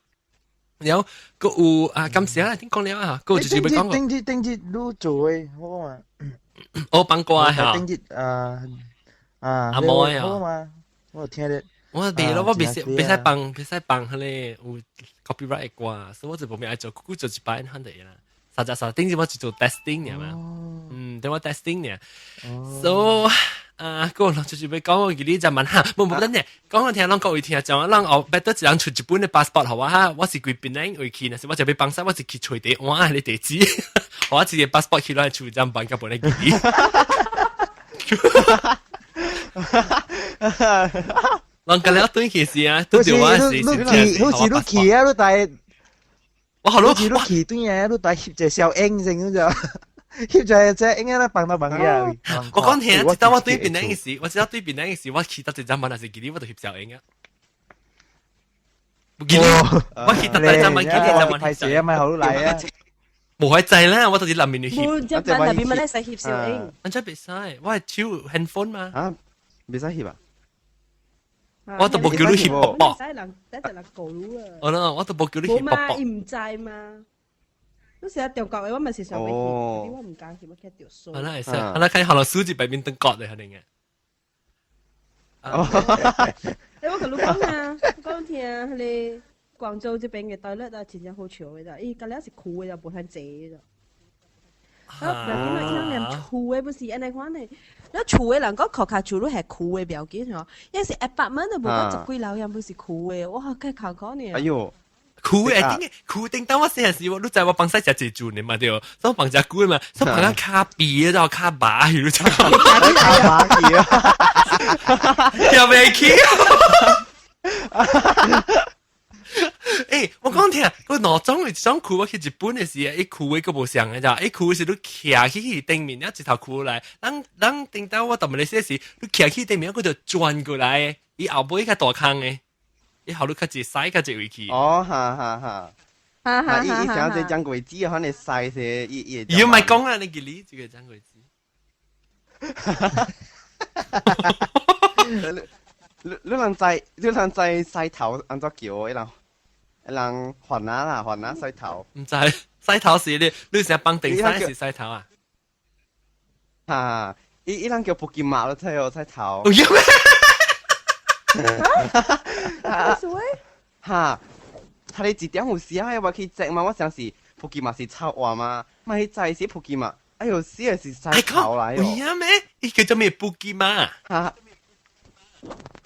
然後閣有啊，感謝啊，聽講了啊，閣有就是欲講。頂日頂日你做的，我講嘛。我放歌嚇。頂日啊啊，阿妹啊。好嘛，我有聽著。我袂咯，我袂使放，袂使放彼個有 copyright 的歌，所以我就無咩愛做，久久做一擺肯定啦。三只三，頂次我是做 testing 爾嘛，嗯，等我 testing 爾。So 啊，個就是欲講我記你就問下，無無等陣，講我聽攏各位聽，就我咱後別得一人出一本的 passport 予我哈，我是規檳城位去，若是我就欲放西，我是去揣地換的地址，我一個 passport 去來厝這樣辦甲本來記。人家了轉去時啊，拄著我是你去，好似你去啊，你帶，我好似你去對啊，你帶翕一個小影先就，翕一個這影仔放到房間。我講聽，直到我對檳城時，我知道對檳城時，我去到一站嘛，若是記得我就翕小影啊。不記得，我去到一站嘛，記得站嘛，歹勢啊，咪好來啊。無可制啦，我就是南面去翕。冇，這班那邊咪使翕小影。按怎袂使？我係手 handphone 嘛。啊，袂使翕啊？我都無叫你翕卜卜。使人，等陣人告你啊！我咯，我都無叫你翕卜卜。伊毋知嘛。嗰時喺中國的，我咪是想欲翕，我毋敢翕，我驚著衰。啊，那會使，啊那看可能手機白面燈割的可能嘅。哦。欸，我共你講啊，我講聽，彼個廣州這邊的 toilet 啊，真正好笑的，伊甲了是舊的，就無通坐的。啊，不要緊，伊人連厝的不是按呢款的，你厝的人講靠跤厝，你係舊的不要緊吼，伊是 apartment 都無講十幾樓，也不是舊的，哇，較艱苦呢。哎喲，舊的頂個舊頂當我細漢時，我你知我放西食濟陣的嘛對，所以放食久的嘛，所以放較跤肥的，較麻去，較麻去啊，跳袂起。欸，我講聽，個兩種一種褲我去日本的時，一褲的個無相的咋？一褲是你徛去頂面，一頭褲來，咱咱頂到我到馬來西亞時，你徛去頂面，佢就轉過來，伊後尾較大空的，伊後頭較濟使較濟位去。哦，哈哈哈。哈哈。伊伊想這張櫃子，可能細些，伊伊。伊咪講啊，你記你這個張櫃子。你你人知你人知洗頭按怎叫？伊人伊人煩啊啦，煩啊洗頭。毋知洗頭是你，你成日幫定洗是洗頭啊？哈！伊伊人叫 Pukimak 咯，睇哦，洗頭。有咩？哈？哈！他哋一點有時啊，我去食嘛，我想是 Pukimak 是臭話嘛，咪去知是 Pukimak，哎呦，死係是洗頭來哦。有影咩？伊叫做咩 Pukimak？哈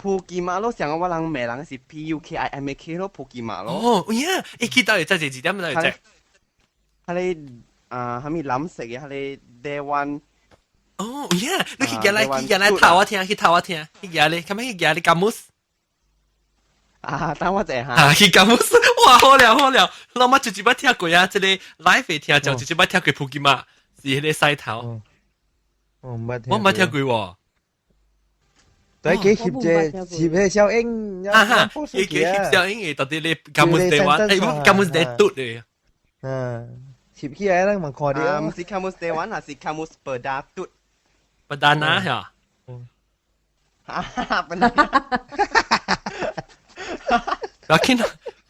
！Pukimak 咯，上個我人罵人是 PUKIMAK 咯，Pukimak 咯。哦，有影，伊去到會再一點來食。佢哋啊，啥物藍色嘅，佢哋台灣。哦，有影，你去行來去行來頭我聽，去頭我聽，去行咧，咁樣去行咧 kamus。啊，等我一下。啊，去 kamus，哇，好了好了，老媽就一擺聽過啊，這個 live 聽就一擺聽過 Pukimak，是彼個洗頭。我毋捌聽。我毋捌聽過喎。對，佢翕這翕彼小英，啊哈，佢佢翕小英嘅，到底你 kamus 台灣，欸，kamus 在嘟咧。嗯，翕起來咱嘛看著。毋是 kamus 台灣，還是 kamus Perdana。 Perdana 嚇。哈哈，Perdana。不要緊，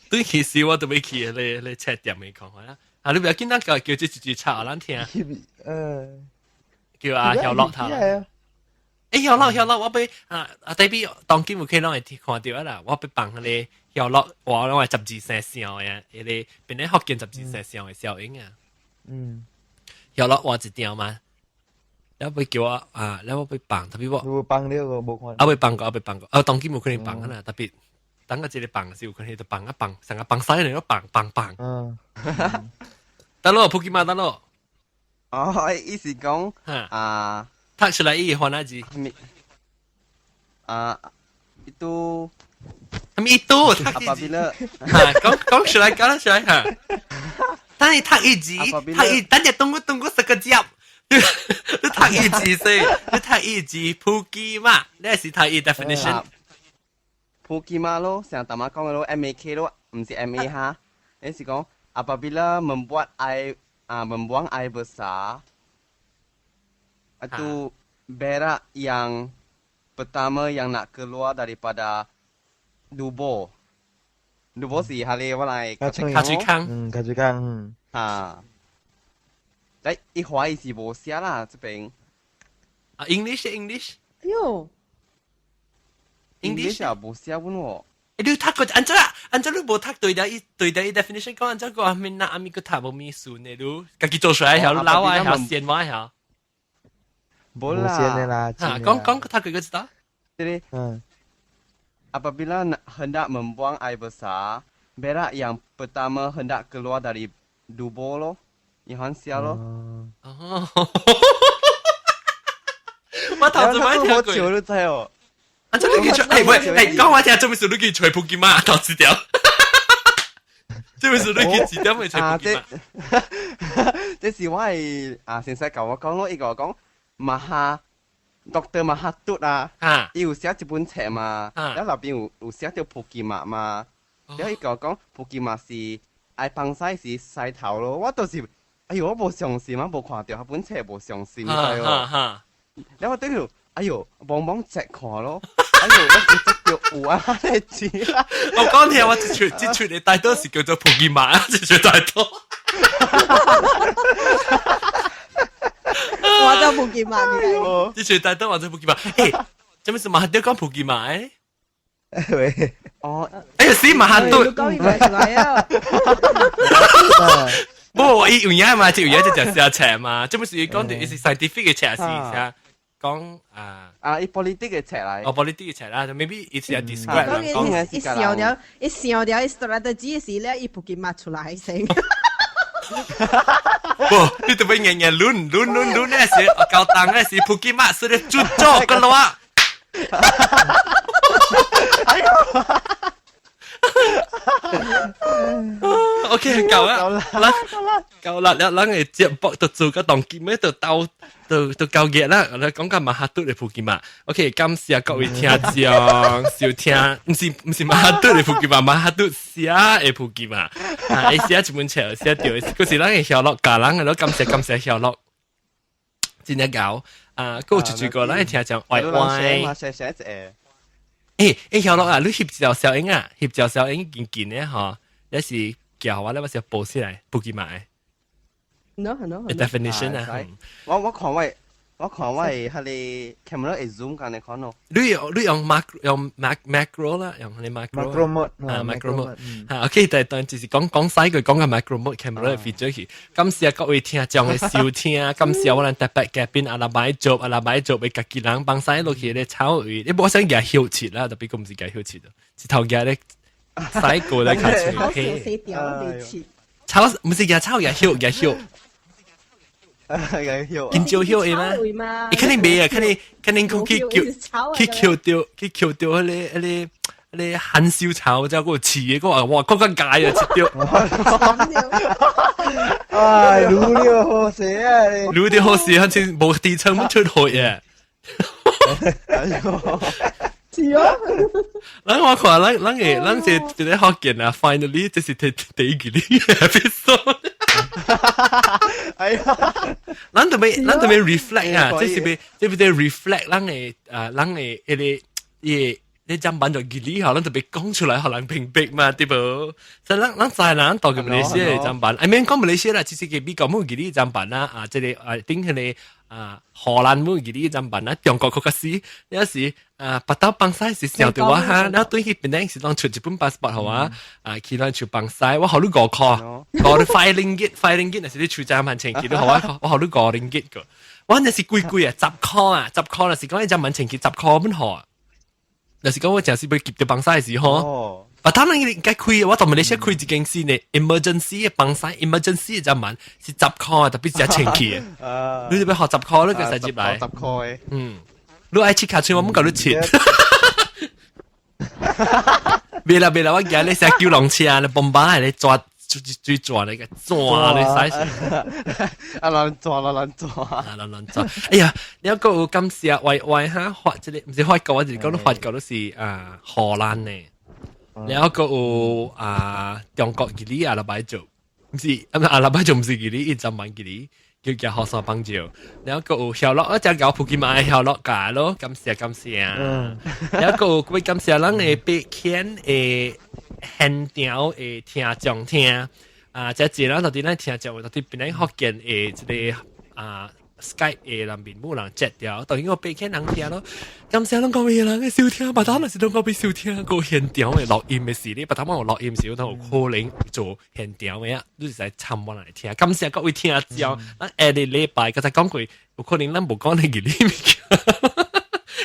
對其實我都未去咧咧冊店嘅看看啦。啊，你不要緊，咱叫叫這一句插咱聽。嗯。叫阿曉樂他。欸，曉樂曉樂，我欲啊啊，代表當今有可能會看著啦。我欲放彼個曉樂，我攏係十字生笑嘅，彼個變咧福建十字生笑的小英啊。嗯。曉樂我一條嘛，你欲叫我啊，你欲放，特別我。有放了個無看。啊，欲放過，啊欲放過，啊，當今有可能放啊，特別等個一個放是有可能就放啊放，成個放屎嚟咯，放放放。嗯。得咯，Pukimak 得咯。哦，意思講啊。讀出來伊會番仔字。啊，itu 啥物 itu？ Apabila 哈，講講出來，講出來哈。等你讀一字，讀一，等下等我等我十個字。你讀一字先，你讀一字 Pukimak，你是讀伊 definition。 Pukimak 咯，像大媽講嘅咯，MAK 咯，毋是 MA 哈。你是講 apabila membuat air 啊 membuang air besar itu berak yang pertama yang nak keluar daripada dubur. Dubur 是係你我來尻嘴空，嗯，尻嘴空。啊，但伊華語是無寫啦，這邊。啊，English English。哎喲，English 也無寫阮喎。欸，你讀過按怎按怎你無讀對的，伊對的伊 definition 講按怎個阿面那阿面個讀無咪順的，你家己做出來曉，老啊曉，鮮話曉。無啦，哈，講講讀過個知道。這個，嗯。 Apabila hendak membuang air besar, berak yang pertama hendak keluar dari dubur 咯，你看寫咯。哦。我頭一擺聽過。你知哦。啊，這你去吹，欸喂，欸，講我聽，這物事你去揣 Pukimak 頭一條。這物事你去一點會揣 Pukimak。這是我的啊先生共我講咯，伊共我講馬哈 Doctor 馬哈嘟啊，伊有寫一本冊嘛，了內邊有有寫著 Pukimak 嘛，了伊共我講 Pukimak 是愛放屎是洗頭咯，我就是，哎喲，我無相信嘛，無看著彼本冊無相信，你知哦。了我等於，哎喲，茫茫一看咯，哎喲，我就接著有啊，那字啦。我講聽，我這出這出的大多是叫做 Pukimak，這出大多。我就 Pukimak 嘅。這出大多我就 Pukimak。欸，這物是馬哈丟講 Pukimak 誒？喂。哦。哎呀，是馬哈丟。你講完出來啊？無，伊有影嘛，就有影就食寫冊嘛，這物是伊講的，伊是 scientific 的冊是啥？講啊啊，伊 politic 的冊來。哦，politic 的冊啦，maybe 伊是 describe 講伊想著，伊想著伊 strategy 時咧，伊 Pukimak 出來先。無，你特別硬硬攆攆攆攆咧是高檔咧是 Pukimak 是咧煮做個咯。哎喲！ OK，夠啦，啦，夠啦，咱咱嘅節目就做個當今咩就到就就夠熱啦。我哋講緊曼哈頓嘅普吉嘛。OK，感謝各位聽眾收聽，毋是曼哈頓嘅普吉嘛，曼哈頓寫嘅普吉嘛。啊，寫一本冊寫著，嗰是咱嘅曉樂教人嘅咯，感謝感謝曉樂，真正𠢕啊！閣有一個咱嘅聽眾歪歪。寫寫一個。欸，曉樂啊，你翕一條小影啊，翕條小影緊緊的吼，也是叫我咧，我是報起來，不記買。 No no。 definition 啊。我看我彼個 camera 會 zoom 間你看咯。你用 macro 用 macro 啦，用你 macro。 macro mode。 啊，macro mode。嚇，OK，但但就是講講細句講個 macro mode camera 嘅 feature 去。感謝各位聽眾嘅收聽，感謝我咱特別嘉賓阿拉擺做阿拉擺做俾家己人幫晒落去咧炒魚。你無想舉休切啦，特別講唔是舉休切，一頭舉咧細個咧較脆。死掉未切。炒唔是舉炒，舉休舉休。緊招休的嗎？伊肯定袂啊，肯定肯定講去叫去抾著去抾著彼個含羞草，才個刺的，個哇，更較解啊，一著。哎，滷了好食啊！滷了好食，好似無地層出去啊！是啊。咱我看咱咱個咱是一個福建啊，finally 這是第一個 episode。哎呀，咱都欲 reflect 啊，這是欲 reflect 咱的啊，咱的彼個伊你砧板就義理吼，咱特別講出來，予人明白嘛，對無？所以咱咱知人到個馬來西亞的砧板，I mean 講馬來西亞啦，其實個美國冇義理砧板啦，啊，這個啊頂彼個啊荷蘭冇義理砧板啦，中國閣較死，有時啊腹肚放屎是想著我哈，然後對去檳城是當出一本 passport 予我，啊去咱厝放屎，我予你5箍，五你 5 ringgit，5 ringgit 若是你厝10萬千去，你予我，我予你5 ringgit 個，我那是貴貴啊，十箍啊，十箍若是講你10萬千去，十箍本予啊。若是講我真是欲急著放屎的時候，啊，當然應該開，我到馬來西亞開一間是呢，emergency 的放屎，emergency 的砧板是十箍，特別是清氣的。你欲予十箍，你個使入來。十箍的。嗯，你愛切尻喙，我毋共你切。袂啦袂啦，我驚你成救龍車，你bomba係你抓追追抓你個抓你使。啊，亂抓啦亂抓。啊，亂亂抓。哎呀，你一個感謝歪歪哈發這個，毋是法國，我就是講法國都是啊荷蘭的。然後個有啊中國義理阿拉擺做，毋是啊阿拉擺做毋是義理，伊砧板義理叫叫學生幫助。然後個有曉樂，我只搞普吉馬曉樂教咯，感謝感謝。然後個有會感謝咱的八千的現場的聽眾聽，啊，這一人到底咱聽眾到底檳城福建的這個啊 Skype 的內面無人接掉，當然我八千人聽咯。感謝攏各位人的收聽，別當若是攏各位收聽個現場的錄音的時，你別當我錄音時，都有可能做現場的啊，你是來參我來聽。感謝各位聽眾，咱下個禮拜剛才講過，有可能咱無講那個物件。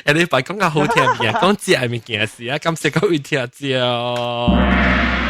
下禮拜講較好聽物件，講食的物件是啊，感謝各位聽眾。